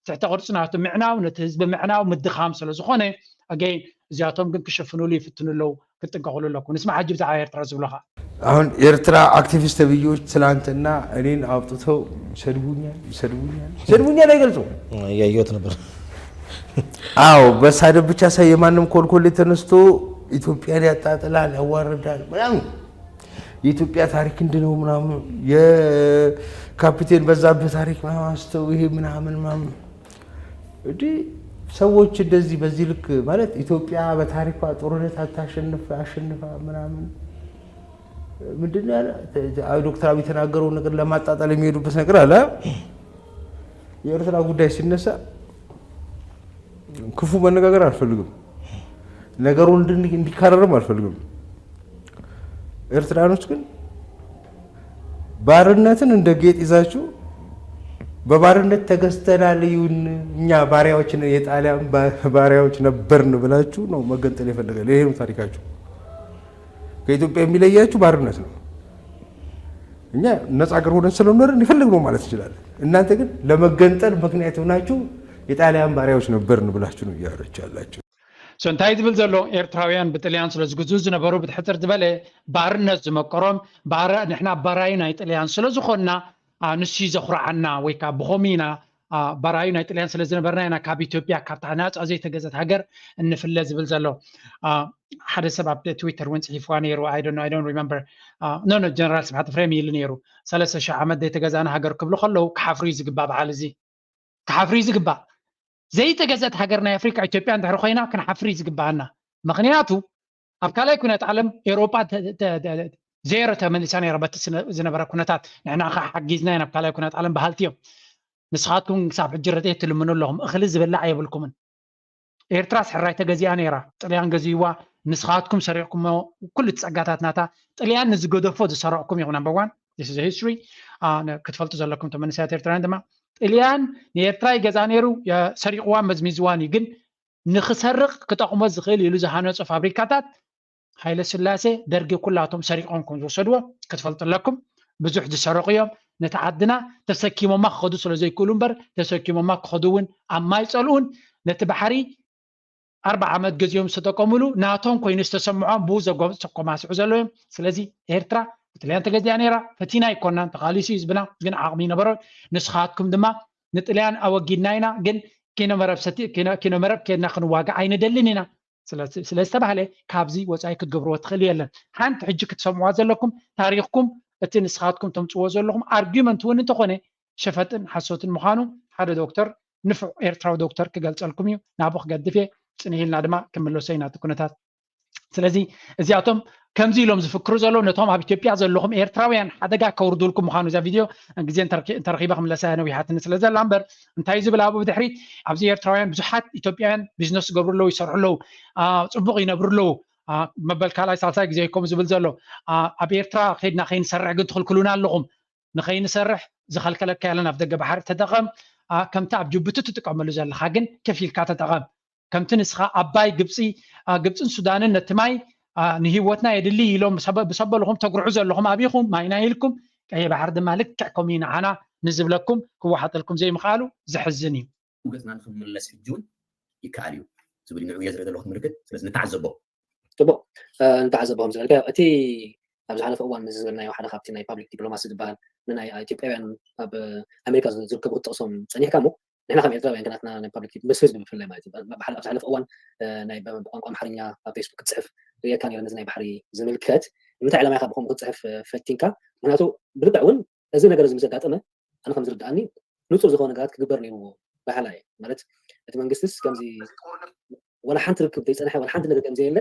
ትሕተ ቅርፂ ናቱ ምዕናው ነቲ ህዝቢ ምዕናው ምድኻም ስለ ዝኾነ ኣገይ እዚኣቶም ግን ክሸፍኑሉ ይፍትኑ ኣለዉ። ክትጥንቀቕሉ ኣለኩም። ንስማዕ ሕጂ ብዛዕባ ኤርትራ ዝብሎ ኸዓ። አሁን ኤርትራ አክቲቪስት ተብዬዎች ትላንትና እኔን አውጥተው ይሰድቡኛል ይሰድቡኛል ይሰድቡኛል አይገልጹም። እያየሁት ነበር። አዎ መሳደብ ብቻ ሳይሆን የማንም ኮልኮሌ ተነስቶ ኢትዮጵያን ያጣጥላል ያዋርዳል ምናምን የኢትዮጵያ ታሪክ እንዲህ ነው ምናምን የካፒቴን በዛብህ ታሪክ ምናምን አንስተው ይሄ ምናምን ምናምን እንዲህ ሰዎች እንደዚህ በዚህ ልክ ማለት ኢትዮጵያ በታሪኳ ጦርነት አታሸንፍ አሸንፋ ምናምን ምንድን ነው ያለ? ዶክተር አብይ የተናገረውን ነገር ለማጣጣል የሚሄዱበት ነገር አለ። የኤርትራ ጉዳይ ሲነሳ ክፉ መነጋገር አልፈልግም፣ ነገሩ እንዲካረርም አልፈልግም። ኤርትራኖች ግን ባርነትን እንደ ጌጥ ይዛችሁ በባርነት ተገዝተናል፣ እዩን፣ እኛ ባሪያዎችን፣ የጣሊያን ባሪያዎች ነበርን ብላችሁ ነው መገንጠል የፈለገ። ይሄ ነው ታሪካችሁ። ከኢትዮጵያ የሚለያችሁ ባርነት ነው። እኛ ነፃ ሀገር ሆነን ስለኖርን የፈለግነው ማለት እንችላለን። እናንተ ግን ለመገንጠል ምክንያት የሆናችሁ የጣሊያን ባሪያዎች ነበርን ብላችሁ ነው እያወራችሁ ያላችሁ። እንታይ ዝብል ዘሎ፣ ኤርትራውያን ብጥልያን ስለ ዝግዙ ዝነበሩ፣ ብትሕፅር ዝበለ ባርነት ዝመቀሮም፣ ንሕና ባራይ ናይ ጥልያን ስለ ዝኾንና፣ ንሱ ዘኹርዓና ወይ ከዓ ብኸምኡ ኢና፣ ባራዩ ናይ ጥልያን ስለ ዝነበርና ኢና ካብ ኢትዮጵያ፣ ካብታ ናፃ ዘይተገዘት ሃገር እንፍለ ዝብል ዘሎ። ሓደ ሰብ ኣብ ትዊተር እውን ፅሒፍዋ ነይሩ። I don't know, I don't remember። ኖ ኖ ጀነራል ስብሓት ፍሬም ኢሉ ነይሩ። ሰለስተ ሺሕ ዓመት ዘይተገዛእና ሃገር ክብሉ ከለዉ ክሓፍሩ እዩ ዝግባእ በዓል እዚ። ክሓፍሩ እዩ ዝግባእ። ዘይተገዘት ሃገር ናይ ኣፍሪካ ኢትዮጵያ እንድሕር ኮይና ክንሓፍር እዩ ዝግባኣና። ምክንያቱ ኣብ ካልኣይ ኩነት ዓለም ኤውሮጳ ዜሮ ተመሊሳ ነይራ በቲ ዝነበረ ኩነታት። ንሕና ከዓ ሓጊዝና ኢና ኣብ ካልኣይ ኩነት ዓለም በሃልቲ እዮም። ንስኻትኩም ክሳብ ሕጂ ረድኤት ትልምኑ ኣለኹም፣ እኽሊ ዝብላዕ የብልኩምን። ኤርትራስ ሕራይ ተገዚኣ ነይራ፣ ጥልያን ገዚእዋ፣ ንስኻትኩም ሰሪቕኩሞ ኩሉ እቲ ጸጋታት ናታ። ጥልያን ንዝገደፎ ዝሰረቕኩም ኢኹም። ናምበር ዋን ስ ሂስትሪ ክትፈልጡ ዘለኩም ተመንስያት ኤርትራውያን ድማ ጥልያን ንኤርትራ ይገዛ ነይሩ፣ ሰሪቕዋን መዝሚዝዋን እዩ። ግን ንክሰርቕ ክጠቕሞ ዝኽእል ኢሉ ዝሃነጾ ፋብሪካታት ሃይለ ስላሴ፣ ደርጊ ኩላቶም ሰሪቖም ከም ዝወሰድዎ ክትፈልጡ ኣለኩም። ብዙሕ ዝሰረቑ እዮም። ነቲ ዓድና ተሰኪሞማ ክኸዱ ስለ ዘይክእሉ እምበር ተሰኪሞማ ክኸዱ እውን ኣብ ማይ ጸልኡን ነቲ ባሕሪ ኣርባ ዓመት ገዚኦም ዝተጠቀሙሉ ናቶም ኮይኑ ዝተሰምዖም ብኡ ዘጎብጥ ኮማስዑ ዘለዉ እዮም። ስለዚ ኤርትራ ብጥልያን ተገዚኣ ነይራ፣ ፈቲና ኣይኮናን፣ ተቓሊሱ እዩ ህዝብና፣ ግን ዓቕሚ ይነበሮ። ንስኻትኩም ድማ ንጥልያን ኣወጊድና ኢና፣ ግን ኪኖ መረብ ሰቲ-፣ ኪኖ፣ ኪኖ መረብ ኬድና ክንዋጋእ ኣይንደልን ኢና ስለ፣ ስለ ዝተባህለ ካብዚ ወፃኢ ክትገብርዎ ትኽእል የለን። ሓንቲ ሕጂ ክትሰምዋ ዘለኩም ታሪኽኩም እቲ ንስኻትኩም ተምፅዎ ዘለኹም ኣርጊመንት እውን እንተኾነ ሸፈጥን ሓሶትን ምዃኑ ሓደ ዶክተር፣ ንፉዕ ኤርትራዊ ዶክተር ክገልፀልኩም እዩ። ናብኡ ክገድፍ እየ። ፅንሂልና ድማ ክምለሶ ኢና እቲ ኩነታት። ስለዚ እዚኣቶም ከምዚ ኢሎም ዝፍክሩ ዘለዉ ነቶም ኣብ ኢትዮጵያ ዘለኹም ኤርትራውያን ሓደጋ ከውርዱልኩም ምዃኑ እዛ ቪድዮ ግዜ እንተረኪ-፣ እንተረኺበ ክምለሳ ነዊሓትኒ ስለ ዘላ እምበር እንታይ እዩ ዝብል ኣብኡ ብድሕሪት ኣብዚ ኤርትራውያን ብዙሓት ኢትዮጵያውያን ቢዝነስ ዝገብሩ ኣለዉ፣ ይሰርሑ ኣለዉ፣ አ፣ ፅቡቕ ይነብሩ ኣለዉ። አ፣ መበል ካልኣይ ሳልሳይ ግዜ እዩ ከምኡ ዝብል ዘሎ። አ፣ ኣብ ኤርትራ ከይድና ከይንሰርሕ ግን ትኽልክሉና ኣለኹም። ንኸይንሰርሕ ዝኸልከለካ የለን። ኣብ ደገ ባሕሪ ተጠቐም፣ አ፣ ከምቲ ኣብ ጅቡቲ ትጥቀመሉ ዘለኻ ግን ከፊልካ ተጠቐም። ከምቲ ንስኻ ኣባይ ግብፂ፣ አ፣ ግብፅን ሱዳንን ነቲ ማይ፣ አ፣ ንህይወትና የድሊ ኢሎም ብሰበ-፣ ብሰበልኹም ተጉርዑ ዘለኹም ኣብይኹም ማይና ኢልኩም ቀይሕ ባሕሪ ድማ ልክዕ ከምኡ እዩ ንዓና ንዝብለኩም ክወሓጠልኩም ዘይምኽኣሉ ዘሕዝን እዩ። ገፅና ንክምለስ ሕጂ እውን ይከኣል እዩ ዝብል ንዕኡ እየ ዝርኢ ዘለኹ ምልክት። ስለዚ ንተዓዘቦ። ፅቡቕ፣ እ፣ ንተዓዘቦ ከም ዝበልካዮ እቲ ኣብ ዝሓለፈ እዋን እዚ ዝበልናዮ ሓደ ካብቲ ናይ ፓብሊክ ዲፕሎማሲ ዝበሃል ንናይ ኢትዮጵያውያን ኣብ ኣሜሪካ ዝርከቡ ክትጠቕሶም ፀኒሕካ እሞ ንሕና ከም ኤርትራውያን ከናትና ናይ ፓብሊክ ምስ ህዝቢ ብፍላይ ማለት እዩ። ብሓ-፣ ኣብ ዝሓለፈ እዋን እ፣ ናይ ብ-፣ ብቋንቋ ኣምሓርኛ ኣብ ፌስቡክ ክትፅሕፍ ርእየካ ነይረ ነዚ ናይ ባሕሪ ዝምልከት። ንምንታይ ዕላማ ኢኻ ብከምኡ ክትፅሕፍ እ፣ ፈቲንካ? ምክንያቱ ብልክዕ እውን እዚ ነገር እዚ ምስ ዘጋጠመ ኣነ ከም ዝርድኣኒ ንፁር ዝኾነ ነገራት ክግበር ነይርዎ በሃላይ እየ። ማለት እቲ መንግስትስ ከምዚ ወላ ሓንቲ ርክብ ዘይፀንሐ ወላ ሓንቲ ነገር ከም ዘየለ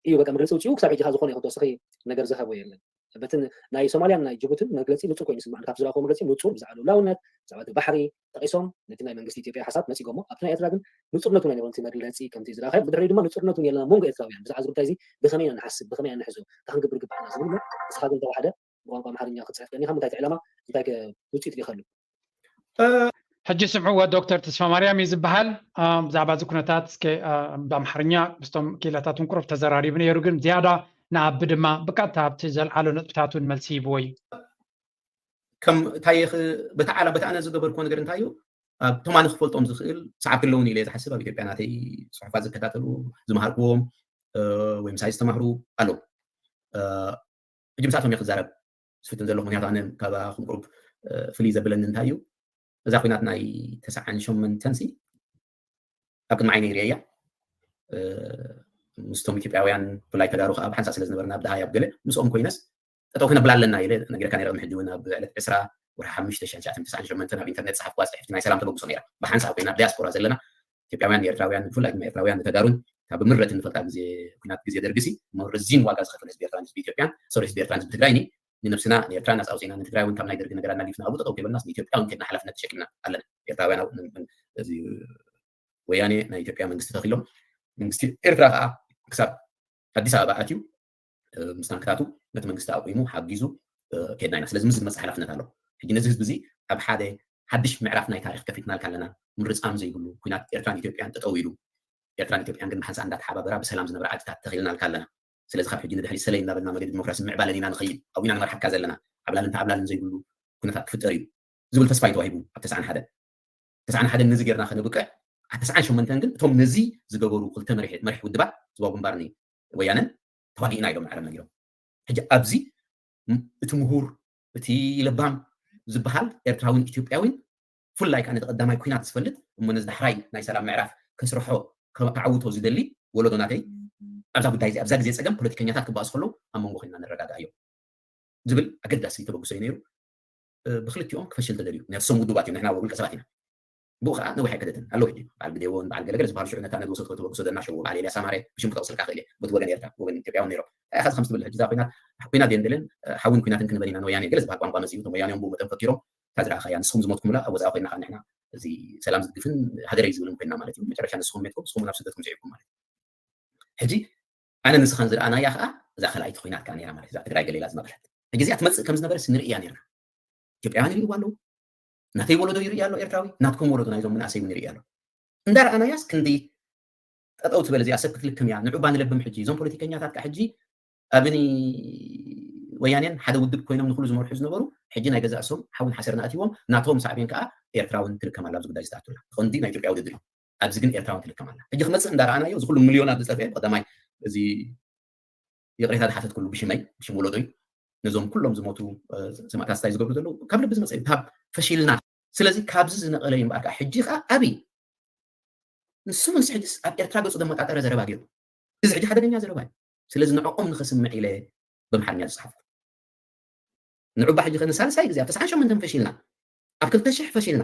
እዩ በቃ መግለፂ ውፅኡ። ክሳብ ሕጂ ከዓ ዝኾነ ይኹን ተወሳኺ ነገር ዝሃቦ የለን። በቲ ናይ ሶማልያን ናይ ጅቡትን መግለፂ ንፁር ኮይኑ ይስማዕ። ካብ ዝረኣኽዎ መግለፂ ንፁር ብዛዕባ ልኡላውነት፣ ብዛዕባ እቲ ባሕሪ ጠቒሶም ነቲ ናይ መንግስቲ ኢትዮጵያ ሓሳብ ነፂጎሞ። ኣብቲ ናይ ኤርትራ ግን ንፁርነቱ ናይ ነበሮም እቲ መግለፂ ከምቲ ዝረኣኻዮ ብድሕሪኡ ድማ ንፁርነቱ እውን የለና መንጎ ኤርትራውያን ብዛዕባ እዚ ጉዳይ እዚ ብኸመይ ኢና ንሓስብ፣ ብኸመይ ኢና ንሕዞ፣ እንታይ ክንገብር ይግባኣና ዝብል እሞ ንስኻ ግን ተዋሕደ ብቋንቋ ኣምሓርኛ ክትፅሕፍ ቀኒኻ ምንታይ እቲ ዕላማ እንታይ ከ ውፅኢት ሪኢኻሉ? ሕጂ ስምዕዎ ዶክተር ተስፋማርያም እዩ ዝበሃል። ብዛዕባ እዚ ኩነታት እስከ ብኣምሓርኛ ምስቶም ክኢላታት እውን ቁሩብ ተዘራሪቡ ነይሩ፣ ግን ዝያዳ ንኣቢ ድማ ብቀጥታ ኣብቲ ዘልዓሎ ነጥብታት እውን መልሲ ሂብዎ እዩ። ከም እንታይ በቲ ዓላ በቲ ኣነ ዝገበርኩዎ ነገር እንታይ እዩ? እቶም ኣነ ክፈልጦም ዝኽእል ሰዓብቲ ኣለውኒ ኢለ ዝሓስብ ኣብ ኢትዮጵያ ናተይ ፅሑፋት ዝከታተሉ ዝመሃርኩዎም ወይ ምሳይ ዝተማህሩ ኣለዉ። ሕጂ ምሳቶም እየ ክዛረብ ዝፍትን ዘለኹ። ምክንያቱ ኣነ ካባኹም ቁሩብ ፍልይ ዘብለኒ እንታይ እዩ፣ እዛ ኲናት ናይ ተስዓን ሸሞንተን ሲ ኣብ ቅድሚ ዓይነይ ርእየያ። ምስቶም ኢትዮጵያውያን ብፍላይ ተጋሩ ከዓ ብሓንሳእ ስለ ዝነበርና ኣብ ደሃይ ኣብ ገለ ምስኦም ኮይነስ ጠጠው ክነብላ ኣለና ኢለ ነጊረካ ነይረ። ቅድሚ ሕጂ እውን ኣብ ዕለት ዕስራ ወርሒ ሓሙሽተ ሺሕ ትሽዓተ ሚእትን ተስዓን ሸሞንተን ኣብ ኢንተርኔት ዝፀሓፍክዋ ፅሕፍቲ ናይ ሰላም ተበግሶ ነይራ። ብሓንሳእ ኮይና ኣብ ዲያስፖራ ዘለና ኢትዮጵያውያን ንኤርትራውያን ብፍላይ ድማ ኤርትራውያን ንተጋሩን ካብ ብምረት እንፈልጣ ግዜ ኩናት ግዜ ደርግሲ መርዚን ዋጋ ዝኸፈለ ህዝቢ ኤርትራን ህዝቢ ኢትዮጵያን ሶሪ ህዝቢ ኤርትራን ህዝቢ ትግራይኒ ንነብስና ንኤርትራ ናፃ ኣውፅእና ንትግራይ እውን ካብ ናይ ደርጊ ነገር ኣናጊፍና ኣብኡ ጠጠው ከይበልና ንኢትዮጵያ እውን ከድና ሓላፍነት ተሸኪምና ኣለና። ኤርትራውያን እዚ ወያኔ ናይ ኢትዮጵያ መንግስቲ ተኺሎም መንግስቲ ኤርትራ ከዓ ክሳብ ኣዲስ ኣበባ ኣትዩ ምስ ታንክታቱ ነቲ መንግስቲ ኣቑሙ ሓጊዙ ከድና ኢና። ስለዚ ምስ ዝመፅእ ሓላፍነት ኣሎ። ሕጂ ነዚ ህዝቢ እዚ ኣብ ሓደ ሓድሽ ምዕራፍ ናይ ታሪክ ከፊትናልካ ኣለና። ምርፃም ዘይብሉ ኩናት ኤርትራን ኢትዮጵያን ጠጠው ኢሉ ኤርትራን ኢትዮጵያን ግን ብሓንሳእ እንዳተሓባበራ ብሰላም ዝነብራ ዓድታት ተኺልናልካ ኣለና። ስለዚ ካብ ሕጂ ንድሕሪ ሰለይ እናበልና መገዲ ዲሞክራሲ ምዕባለን ኢና ንኸይድ ኣብኡ ኢና ንመርሓካ ዘለና። ዓብላልን ተዓብላልን ዘይብሉ ኩነታት ክፍጠር እዩ ዝብል ተስፋ እዩ ተዋሂቡ ኣብ ተስዓን ሓደን ተስዓን ሓደን ነዚ ጌርና ከነብቅዕ ኣብ ተስዓን ሸሞንተን ግን እቶም ነዚ ዝገበሩ ክልተ መሪሒ መሪሒ ውድባት ዝባው ግንባር ወያነን ተዋጊእና ኢሎም ንዓለም ነጊሮም። ሕጂ ኣብዚ እቲ ምሁር እቲ ለባም ዝበሃል ኤርትራዊን ኢትዮጵያዊን ብፍላይ ከዓ ነቲ ቀዳማይ ኩናት ዝፈልጥ እሞ ነዚ ዳሕራይ ናይ ሰላም ምዕራፍ ከስርሖ ክዓውቶ ዝደሊ ወለዶ ናተይ ኣብዛ ጉዳይ እዚ ኣብዛ ግዜ ፀገም ፖለቲከኛታት ክበኣሱ ከለዉ ኣብ መንጎ ኮይንና ንረዳዳእ እዮም ዝብል ኣገዳሲ ተበግሶ እዩ ነይሩ። ብክልቲኦም ክፈሽል ተደልዩ ምክንያቱ እሶም ውዱባት እዮም ንሕና ውልቀ ሰባት ኢና ብኡ ከዓ ነዊሕ ኣይከደትን ኣለዉ ሕጂ በዓል ግዴዎን በዓል ገለገለ ዝበሃሉ ሽዑ ነታ ነዚ ወሰድኮ ተበግሶ ዘናሸዎ በዓል ኤልያስ ኣማረ ብሽም ክጠቕስልካ ክእል እየ በቲ ወገን ኤርትራ ወገን ኢትዮጵያ እውን ነይሮም እንታይ ኢኻ ከምዚ ትብል ሕጂ እዛ ኮይናት ኩናት የን ገለን ሓውን ኩናትን ክንበል ኢና ንወያኔ ገለ ዝበሃል ቋንቋ መፅኡ እቶም ወያኔ እውን ብኡ መጠን ፈኪሮም እታ ዝረኣኻያ ንስኹም ዝሞትኩምላ ኣብ ወፃኢ ኮይና ከዓ ንሕና እዚ ሰላም ዝድግፍን ሃገረይ ዝብልን ኮይና ማለት እዩ መጨረሻ ንስኹም ሜትኩም ንስኹም ናብ ስደትኩም ስዒብኩም ማለት እዩ ሕጂ ኣነ ንስኻን ዝረኣናያ ከዓ እዛ ካልኣይቲ ኮይናት ከዓ ነራ ማለት እዛ ትግራይ ገሌላ ዝመቐለት ሕጂ እዚኣ ትመፅእ ከም ዝነበረስ ንርኢ እያ ነርና ኢትዮጵያውያን ይርእዋ ኣለዉ ናተይ ወለዶ ይርኢ ኣሎ ኤርትራዊ ናትኩም ወለዶ ናይዞም ምንኣሰይ እውን ይርኢ ኣሎ እንዳረኣናያስ ክንዲ ጠጠው ትበል እዚኣ ሰብ ክትልክም እያ ንዑባ ንለብም ሕጂ እዞም ፖለቲከኛታት ከዓ ሕጂ ኣብኒ ወያኔን ሓደ ውድብ ኮይኖም ንኩሉ ዝመርሑ ዝነበሩ ሕጂ ናይ ገዛእ ሶም ሓውን ሓሰርን ኣትዎም ናቶም ሳዕቤን ከዓ ኤርትራ እውን ትልከም ኣላ ኣብዚ ጉዳይ ዝተኣቱላ ተቐንዲ ናይ ኢትዮጵያ ውድድር እዩ ኣብዚ ግን ኤርትራ እውን ትልከም ኣላ ሕጂ ክመፅእ እንዳረኣናዮ እዚ ኩሉ ሚልዮናት ዝጠፍአ ብቀዳማይ እዚ ይቕሬታ ዝሓተትኩሉ ብሽመይ ብሽም ወለዶይ ነዞም ኩሎም ዝሞቱ ሰማእታት ስታይ ዝገብሩ ዘለዉ ካብ ልቢ ዝመፀ ካብ ፈሺልና ስለዚ ካብዚ ዝነቐለ እዩ እምበኣር ከዓ ሕጂ ከዓ ኣብይ ንሱ ምስ ሕጅስ ኣብ ኤርትራ ገፁ ዘመጣጠረ ዘረባ ገይሩ እዚ ሕጂ ሓደገኛ ዘረባ እዩ ስለዚ ንዕኦም ንኸስምዕ ኢለ በምሓርኛ ዝፅሓፍኩ ንዑባ ሕጂ ከ ንሳልሳይ ግዜ ኣብ ተስዓን ሸሞንተን ፈሺልና ኣብ ክልተ ሽሕ ፈሺልና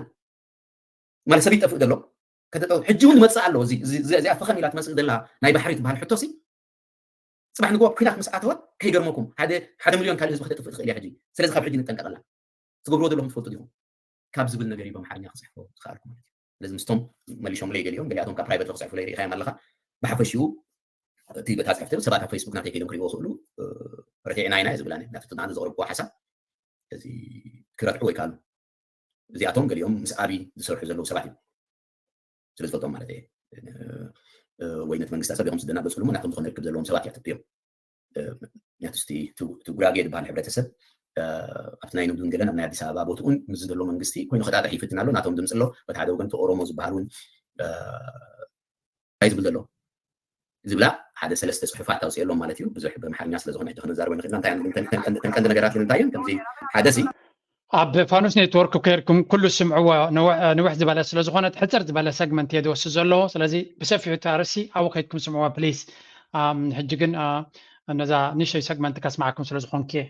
ማለት ሰብ ይጠፍእ ዘሎ ከተጠው ሕጂ እውን ይመፅእ ኣሎ እዚኣ ፈኸም ኢላ ትመፅእ ዘላ ናይ ባሕሪ ትበሃል ሕቶሲ ፅባሕ ንግሆ ኩናት ምስ ኣተወት ከይገርመኩም ሓደ ሓደ ሚልዮን ካልእ ህዝቢ ከተጥፍእ ትኽእል እያ ሕጂ ስለዚ ካብ ሕጂ ንጠንቀቐላ ትገብርዎ ዘለኹም ትፈልጡ ዲኹም ካብ ዝብል ነገር እዩ በምሓርኛ ክፅሕፎ ዝኽኣልኩ ማለት እዩ ስለዚ ምስቶም መሊሾምለይ ገሊኦም ገሊኣቶም ካብ ፕራይቨት ክፅሕፉለይ ርኢኻዮም ኣለኻ ብሓፈሽኡ እቲ በታ ፅሕፍቲ ሰባት ኣብ ፌስቡክ ናተይ ከይዶም ክሪእዎ ክእሉ ረቲዕና ኢና ዝብላ ናትትናን ዘቕረብዎ ሓሳብ እዚ ክረትዑ ወይ ከኣሉ እዚኣቶም ገሊኦም ምስ ኣብይ ዝሰርሑ ዘለዉ ሰባት እዮም ስለ ዝፈልጦም ማለት እየ ወይ ነቲ መንግስቲ ሰብ ኢኹም ዝደናገፅሉ ናቶም ዝኾነ ርክብ ዘለዎም ሰባት እያ ትብዮም ምክንያቱ እቲ ጉራጌ ዝበሃል ሕብረተሰብ ኣብቲ ናይ ንግዱን ገለን ኣብ ናይ ኣዲስ ኣበባ ቦትኡን ምስ ዘሎ መንግስቲ ኮይኑ ከጣጥሕ ይፍትን ኣሎ ናቶም ድምፂ ኣሎ በቲ ሓደ ወገን ኦሮሞ ዝበሃል እውን እንታይ ዝብል ዘሎ ዝብላ ሓደ ሰለስተ ፅሑፋት ኣውፅኤሎም ማለት እዩ ብዙሕ ብኣምሓርኛ ስለዝኾነ ሕጂ ክንዛረብ ንኽእልና እንታይ ተንቀንዲ ነገራት ግን እንታይ እዮም ከምዚ ሓደ ሲ ኣብ ፋኑስ ኔትወርክ ከይድኩም ኩሉ ስምዕዎ ንውሕ ዝበለ ስለዝኾነ ሕፅር ዝበለ ሰግመንት እየ ዝወስድ ዘለዎ ስለዚ ብሰፊሑ ታርሲ ኣብኡ ከይድኩም ስምዕዎ ፕሊስ ሕጂ ግን ነዛ ንሸይ ሰግመንት ከስማዓኩም ስለዝኾንክ እየ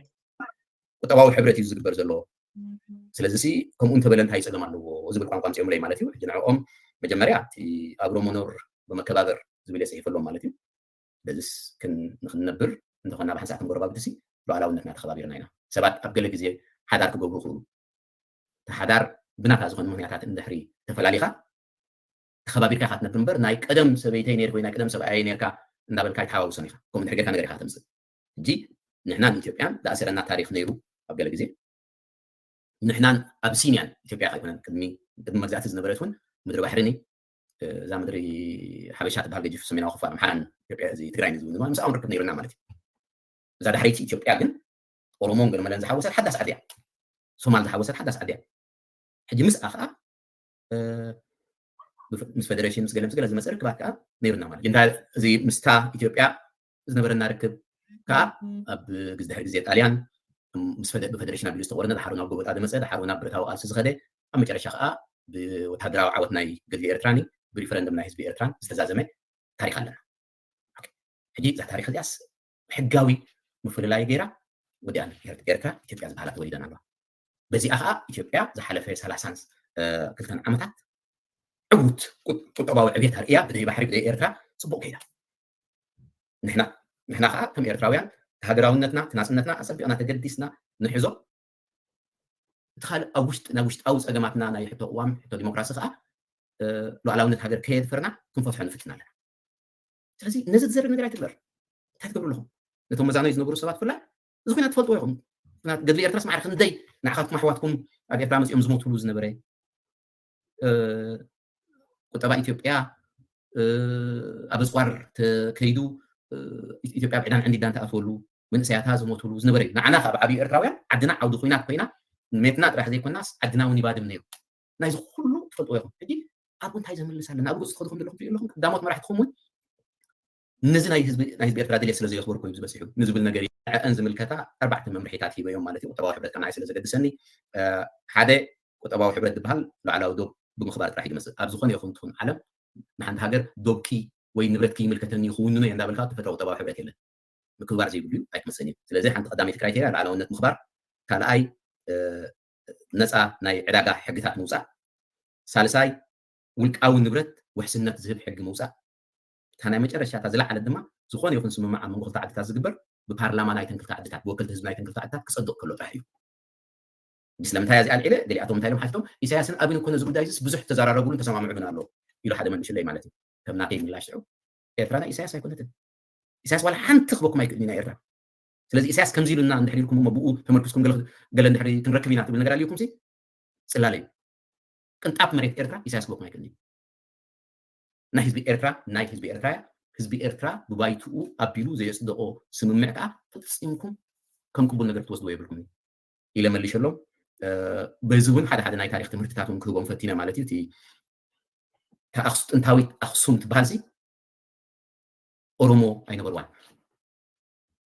ቁጠባዊ ሕብረት እዩ ዝግበር ዘለዎ ስለዚ ሲ ከምኡ እንተበለ እንታይ ፀገም ኣለዎ ዝብል ቋንቋ ምፅኦምለይ ማለት እዩ ሕጂ ንዕኦም መጀመርያ እቲ ኣብሮ መኖር ብመከባበር ዝብል የፅሒፈሎም ማለት እዩ በዚስ ንክንነብር እንተኾና ብሓንሳእ ከም ጎረባብቲ ሲ ሉዓላውነትና ተኸባቢርና ኢና ሰባት ኣብ ገለ ግዜ ሓዳር ክገብሩ ክእሉ እቲ ሓዳር ብናታ ዝኾነ ምክንያታት እንድሕሪ ተፈላሊኻ ተኸባቢርካ ኢኻ ትነብር እምበር ናይ ቀደም ሰበይተይ ነርክ ወይ ናይ ቀደም ሰብኣየይ ነርካ እንዳበልካ ኣይተሓዋውሶን ኢኻ ከምኡ እንድሕር ጌርካ ነገር ኢኻ ተምፅእ ሕጂ ንሕናን ኢትዮጵያን ዝኣሰረና ታሪክ ነይሩ ኣብ ገለ ግዜ ንሕናን ኣብሲንያን ኢትዮጵያ ከይኮነን ቅድሚ ቅድሚ መግዛእቲ ዝነበረት እውን ምድሪ ባሕሪ ኒ እዛ ምድሪ ሓበሻ ትበሃል ገጅፍ ሰሜናዊ ክፋል ኣምሓራን ኢትዮጵያ እዚ ትግራይ ዝብል ድማ ምስኣውን ርክብ ነይሩና ማለት እዩ እዛ ዳሕረይቲ ኢትዮጵያ ግን ኦሮሞን ገለመለን ዝሓወሰት ሓዳስ ዓዲ እያ ሶማል ዝሓወሰት ሓዳስ ዓዲ እያ ሕጂ ምስኣ ከዓ ምስ ፌደሬሽን ምስ ገለ ምስ ገለ ዝመፀ ርክባት ከዓ ነይሩና ማለት እዩ እዚ ምስታ ኢትዮጵያ ዝነበረና ርክብ ከዓ ኣብ ግዝድሕሪ ግዜ ጣልያን ብፈደሬሽን ኣቢሉ ዝተቆረነ ድሓሩ ናብ ጎበጣ ዝመፀ ድሓሩ ናብ ብረታዊ ቃልሲ ዝኸደ ኣብ መጨረሻ ከዓ ብወታደራዊ ዓወት ናይ ገድሊ ኤርትራኒ ብሪፈረንደም ናይ ህዝቢ ኤርትራን ዝተዛዘመ ታሪክ ኣለና ሕጂ እዛ ታሪክ እዚኣስ ሕጋዊ ምፍልላይ ገይራ ወዲኣን ኤርትራ ኢትዮጵያ ዝበሃላ ተወሊደን ኣለዋ በዚኣ ከዓ ኢትዮጵያ ዝሓለፈ ሰላሳን ክልተን ዓመታት ዕውት ቁጠባዊ ዕብየት ኣርእያ ብደይ ባሕሪ ብደይ ኤርትራ ፅቡቅ ከይዳ ንሕና ንሕና ከዓ ከም ኤርትራውያን ሃገራውነትና ናፅነትና ኣፀቢቕና ተገዲስና ንሕዞ። እቲ ካልእ ኣብ ውሽጢ ናብ ውሽጣዊ ፀገማትና ናይ ሕቶ ቅዋም ሕቶ ዲሞክራሲ ከዓ ሉዓላውነት ሃገር ከየድፈርና ክንፈትሖ ንፍትን ኣለና። ስለዚ ነዚ ዝዘርግ ነገር ኣይትግበር። እንታይ ትገብሩ ኣለኹም? ነቶም መዛኖይ ዝነብሩ ሰባት ብፍላይ እዚ ኩናት ትፈልጥዎ ኢኹም። ኩናት ገድሊ ኤርትራስ ማዕረ ክንደይ ንዓኻትኩም ኣሕዋትኩም ኣብ ኤርትራ መፂኦም ዝሞትሉ ዝነበረ ቁጠባ ኢትዮጵያ ኣብ ኣፅዋር ተከይዱ ኢትዮጵያ ኣብ ዕዳን ዕንዲዳን ተኣትወሉ መንእሰያታ ዝሞትሉ ዝነበረ እዩ። ንዓና ካብ ዓብዩ ኤርትራውያን ዓድና ዓውዲ ኩናት ኮይና ሜትና ጥራሕ ዘይኮናስ ዓድና እውን ይባድም ነይሩ። ናይዚ ኩሉ ትፈልጥዎ ኢኹም። ሕጂ ኣብኡ እንታይ ዘምልስ ኣለና? ኣብ ገፁ ትኸዱ ከም ዘለኹም ትሪኡ ኣለኹም። ቀዳሞት መራሕትኹም እውን ነዚ ናይ ህዝቢ ናይ ህዝቢ ኤርትራ ድሌት ስለ ዘየኽበርኩ እዩ ዝበፅሑ ንዝብል ነገር እዩ። ንዐአን ዝምልከታ ኣርባዕተ መምርሒታት ሂበዮም ማለት እዩ። ቁጠባዊ ሕብረት ከነዓይ ስለ ዘገድሰኒ ሓደ ቁጠባዊ ሕብረት ዝበሃል ሉዓላዊ ዶብ ብምኽባር ጥራሕ እዩ ዝመፅእ። ኣብ ዝኾነ ይኹን ትኹን ዓለም ንሓንቲ ሃገር ዶብኪ ወይ ንብረትኪ ይምልከተኒ ክውንኖ እየ እንዳበልካ ትፈጥሮ ቁጠባዊ ሕብረት የለን። ምክብባር ዘይብሉ እዩ ኣይትመፅን እዩ። ስለዚ ሓንቲ ቀዳመይቲ ክራይቴርያ ሉዓላውነት ምኽባር፣ ካልኣይ ነፃ ናይ ዕዳጋ ሕግታት ምውፃእ፣ ሳልሳይ ውልቃዊ ንብረት ውሕስነት ዝህብ ሕጊ ምውፃእ፣ እታ ናይ መጨረሻ እታ ዝለዓለት ድማ ዝኾነ ይኹን ስምምዕ ኣብ መንጎ ክልተ ዓድታት ዝግበር ብፓርላማ ናይተን ክልተ ዓድታት ብወከልቲ ህዝቢ ናይተን ክልተ ዓድታት ክፀድቕ ከሎ ጥራሕ እዩ። ስለምንታይ እዚኣ ኣልዒለ ገሊኣቶም እንታይ ኢሎም ሓቲቶም ኢሳያስን ኣብን እኮ ነዚ ጉዳይ እዚስ ብዙሕ ተዘራረቡሉን ተሰማምዑሉን ኣሎ ኢሉ ሓደ መልሽለይ ማለት እዩ። ከም ናተይ ምላሽ ሽዑ ኤርትራ ናይ ኢሳያስ ኣይኮነትን። ኢሳያስ ዋላ ሓንቲ ክበኩም ኣይክእልን ናይ ኤርትራ። ስለዚ ኢሳያስ ከምዚ ኢሉና እንድሕር ኢልኩም እሞ ብኡ ተመርኪስኩም ገለ እንድሕር ክንረክብ ኢና ትብል ነገር ኣልዩኩም ሲ ፅላለ እዩ። ቅንጣብ መሬት ኤርትራ ኢሳያስ ክበኩም ኣይክእልን እዩ። ናይ ህዝቢ ኤርትራ ናይ ህዝቢ ኤርትራ እያ። ህዝቢ ኤርትራ ብባይትኡ ኣቢሉ ዘየፅደቆ ስምምዕ ከዓ ፈፂምኩም ከም ቅቡል ነገር ክትወስድዎ የብልኩም እዩ ኢለ መሊሸሎም። በዚ እውን ሓደ ሓደ ናይ ታሪክ ትምህርትታት እውን ክህቦም ፈቲነ ማለት እዩ። እቲ ጥንታዊት ኣክሱም ትበሃል ሲ ኦሮሞ ኣይነበርዋን።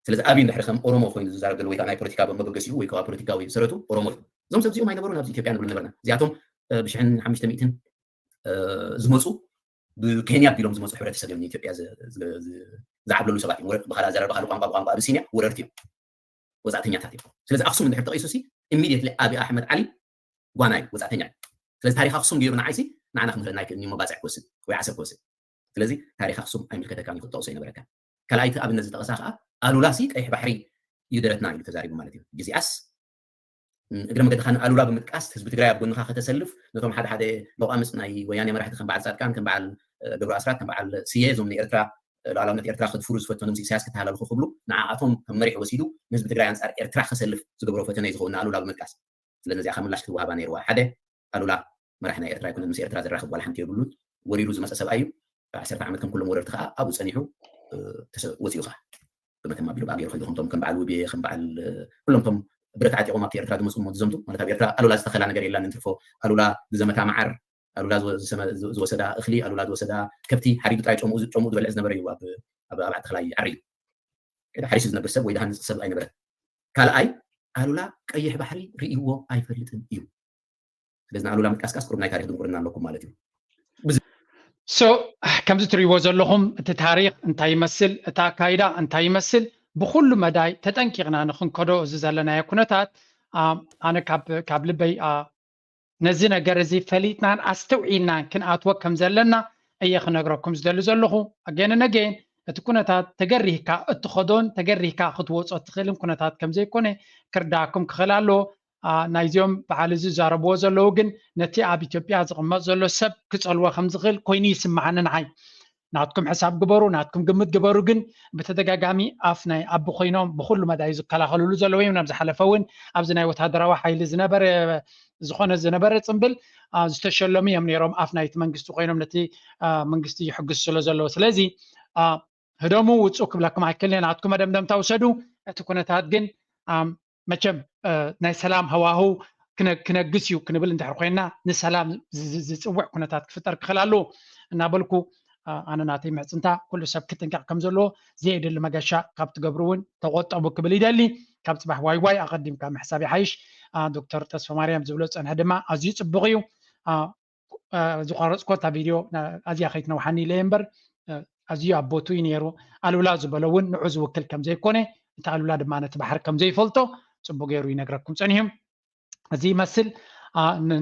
ስለዚ ኣብይ እንድሕር ከም ኦሮሞ ኮይኑ ዝዛረብ ዘሎ ወይ ከዓ ናይ ፖለቲካ መበገሲኡ ወይ ከዓ ፖለቲካዊ ሰረቱ ኦሮሞ እዩ። እዞም ሰብ እዚኦም ኣይነበሩን ኣብዚ ኢትዮጵያ ንብል ነበርና። እዚኣቶም ብሽሕን ሓሙሽተ ሚእትን ዝመፁ ብኬንያ ኣቢሎም ዝመፁ ሕብረተሰብ እዮም ንኢትዮጵያ ዝዓብለሉ ሰባት እዮም። ብኻልእ ኣዘራርባ ካልእ ቋንቋ ብቋንቋ ኣብሲንያ ወረርቲ እዮም። ወፃእተኛታት እዮም። ስለዚ ኣክሱም እንድሕር ተቂሱ ሲ ኢሚድየትሊ ኣብይ ኣሕመድ ዓሊ ጓና እዩ፣ ወፃእተኛ እዩ። ስለዚ ታሪክ ኣክሱም ገይሩ ንዓይሲ ንዓና ክምህረና ኣይክእልን እዩ። መባፅዕ ክወስድ ወይ ዓሰብ ክወስድ። ስለዚ ታሪክ ኣክሱም ኣይምልከተካን እዩ ክትጠቅሶ ኣይነበረካን። ካልኣይቲ ኣብነት ዝጠቀሳ ከዓ ኣሉላ ሲ ቀይሕ ባሕሪ እዩ ደረትና ኢሉ ተዛሪቡ ማለት እዩ። ግዜኣስ እግረ መገድካ ንኣሉላ ብምጥቃስ ህዝቢ ትግራይ ኣብ ጎንካ ከተሰልፍ ነቶም ሓደ ሓደ ለቋምፅ ናይ ወያኔ መራሕቲ ከም በዓል ፃድቃን ከም በዓል ገብሩ ኣስራት ከም በዓል ስየ እዞም ንኤርትራ ሉዓላውነት ኤርትራ ከድፍሩ ዝፈተኑ ምስ ኢሳያስ ክተሃላልኹ ክብሉ ንዓኣቶም ከም መሪሕ ወሲዱ ንህዝቢ ትግራይ ኣንፃር ኤርትራ ከሰልፍ ዝገብሮ ፈተነ እዩ ዝኸውን ንኣሉላ ብምጥቃስ። ስለዚ ነዚኣ ካብ ምላሽ ክትወሃባ ነይርዋ። ሓደ ኣሉላ መራሕ ናይ ኤርትራ ኣይኮነን፣ ምስ ኤርትራ ዘራኽብ ዋላ ሓንቲ የብሉን። ወሪሩ ዝመፀ ሰብኣይ እዩ። ዓሰርተ ዓመት ከም ኩሎም ወረርቲ ከዓ ኣብኡ ፀኒሑ ወፂኡ ከዓ ብመተማ ቢሉ ብኣገይሩ ከይዱ ከምቶም ከም በዓል ውቤ ከም በዓል ኩሎም ቶም ብረት ዓጢቖም ኣብቲ ኤርትራ ዝመፁ እሞ ዝዘምቱ ማለት ኣብ ኤርትራ ኣሉላ ዝተኸላ ነገር የላን እንትርፎ ኣሉላ ዝዘመታ መዓር ኣሉላ ዝወሰዳ እኽሊ ኣሉላ ዝወሰዳ ከብቲ ሓሪዱ ጥራይ ጨምኡ ዝበልዕ ዝነበረ እዩ። ኣብ ኣባዕቲ ክላይ ዓሪ እዩ ሓሪሱ ዝነብር ሰብ ወይ ዝሃንፅ ሰብ ኣይነበረን። ካልኣይ ኣሉላ ቀይሕ ባሕሪ ርእይዎ ኣይፈልጥን እዩ። ስለዚ ንኣሉላ ምጥቃስቃስ ቁሩብ ናይ ታሪክ ድንቁርና ኣለኩም ማለት እዩ። ሶ ከምዚ ትርእይዎ ዘለኹም እቲ ታሪክ እንታይ ይመስል፣ እቲ ኣካይዳ እንታይ ይመስል ብኩሉ መዳይ ተጠንቂቕና ንክንከዶ እዚ ዘለናዮ ኩነታት ኣነ ካብ ልበይ ነዚ ነገር እዚ ፈሊጥናን ኣስተውዒልናን ክንኣትዎ ከም ዘለና እየ ክነግረኩም ዝደሊ ዘለኹ። ኣገን ነገን እቲ ኩነታት ተገሪህካ እትኸዶን ተገሪህካ ክትወፆ እትኽእልን ኩነታት ከም ዘይኮነ ክርዳእኩም ክኽእል ኣለዎ። ናይዚኦም በዓል እዚ ዝዛረብዎ ዘለዉ ግን ነቲ ኣብ ኢትዮጵያ ዝቕመጥ ዘሎ ሰብ ክፀልዎ ከም ዝኽእል ኮይኑ ይስምዓኒ ንዓይ። ናትኩም ሕሳብ ግበሩ፣ ናትኩም ግምት ግበሩ። ግን ብተደጋጋሚ ኣፍ ናይ ኣቢ ኮይኖም ብኩሉ መዳይ ዝከላኸልሉ ዘለዉ እዮም። ናብ ዝሓለፈ እውን ኣብዚ ናይ ወታደራዊ ሓይሊ ዝነበረ ዝኾነ ዝነበረ ፅምብል ዝተሸለሙ እዮም ነይሮም። ኣፍ ናይቲ መንግስቲ ኮይኖም ነቲ መንግስቲ ይሕግዙ ስለ ዘለዉ ስለዚ ህደሙ ውፁ ክብለኩም ኣይክእልን። ናትኩም መደምደምታ ውሰዱ። እቲ ኩነታት ግን መቸም ናይ ሰላም ሃዋህው ክነግስ እዩ ክንብል እንድሕር ኮይንና ንሰላም ዝፅውዕ ኩነታት ክፍጠር ክኽእል ኣለዎ እናበልኩ ኣነ ናተይ ምሕፅንታ ኩሉ ሰብ ክጥንቀቕ ከም ዘለዎ ዘየድሊ መገሻ ካብ ትገብሩ እውን ተቆጠቡ ክብል ይደሊ። ካብ ፅባሕ ዋይ ዋይ ኣቐዲምካ ምሕሳብ ይሓይሽ። ዶክተር ተስፋ ማርያም ዝብሎ ዝፀንሐ ድማ ኣዝዩ ፅቡቕ እዩ። ዝቋረፅኮ እታ ቪድዮ ኣዝያ ከይትነውሓኒ ኢለ እየ እምበር ኣዝዩ ኣብ ቦቱ እዩ ነይሩ። ኣሉላ ዝበሎ እውን ንዑ ዝውክል ከም ዘይኮነ እቲ ኣሉላ ድማ ነቲ ባሕሪ ከም ዘይፈልጦ ፅቡቅ ገይሩ ይነግረኩም ፀኒሑ። እዚ ይመስል።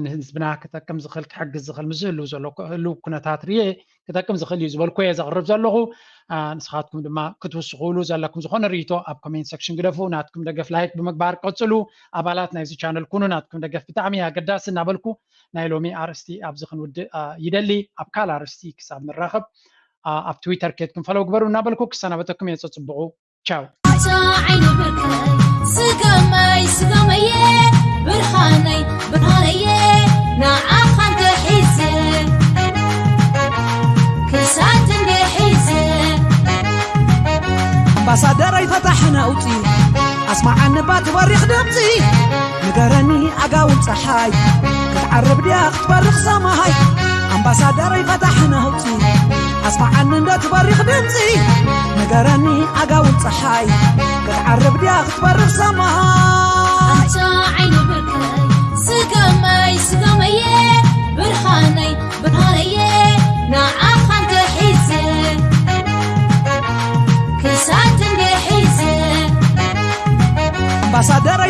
ንህዝብና ክጠቅም ዝኽእል ክሕግዝ ዝኽእል ምስ ዝህልው ዘሎ ህልው ኩነታት ርየ ክጠቅም ዝኽእል እዩ ዝበልኩ እየ ዘቕርብ ዘለኹ። ንስኻትኩም ድማ ክትውስኹሉ ዘለኩም ዝኾነ ርእይቶ ኣብ ኮሜንት ሰክሽን ግደፉ። ናትኩም ደገፍ ላይክ ብምግባር ቀጽሉ። ኣባላት ናይዚ ቻነል ኩኑ። ናትኩም ደገፍ ብጣዕሚ ኣገዳሲ እናበልኩ ናይ ሎሚ ኣርእስቲ ኣብዚ ክንውድእ ይደሊ። ኣብ ካልእ ኣርእስቲ ክሳብ ንራኸብ ኣብ ትዊተር ኬድኩም ፈለው ግበሩ እናበልኩ ክሰናበተኩም እየ። ጸጽብቑ። ቻው። ኣታ ዓይኒ ብርከይ ስገመይ ስገመየ ብርሃነይ ብርሃነየ ንዓኻ እንድየ ሒዘ ክሳድ እንድየ ሒዘ ኣምባሳደረይ ፈታሒ ነውፂ ኣስማዓኒ ባቲ በሪኽ ድምፂ ንገረኒ ኣጋውን ፀሓይ ክትዓርብ ድያ ክትበርኽ ሰማይ ኣምባሳደረይ ፈታሒ ነውፂ ኣስማዓኒ እንዶ ትበሪኽ ድምፂ ንገረኒ ኣጋውን ፀሓይ ክትዓርብ ድያ ክትበርኽ ሰማይ ኣታ ዓይኒ ብርከይ ስገመይ ስገመየ ብርሃነይ ብርሃነየ ንዓኻ እንድየ ሒዘ ክሳድ እንድየ ሒዘ ኣምባሳደረይ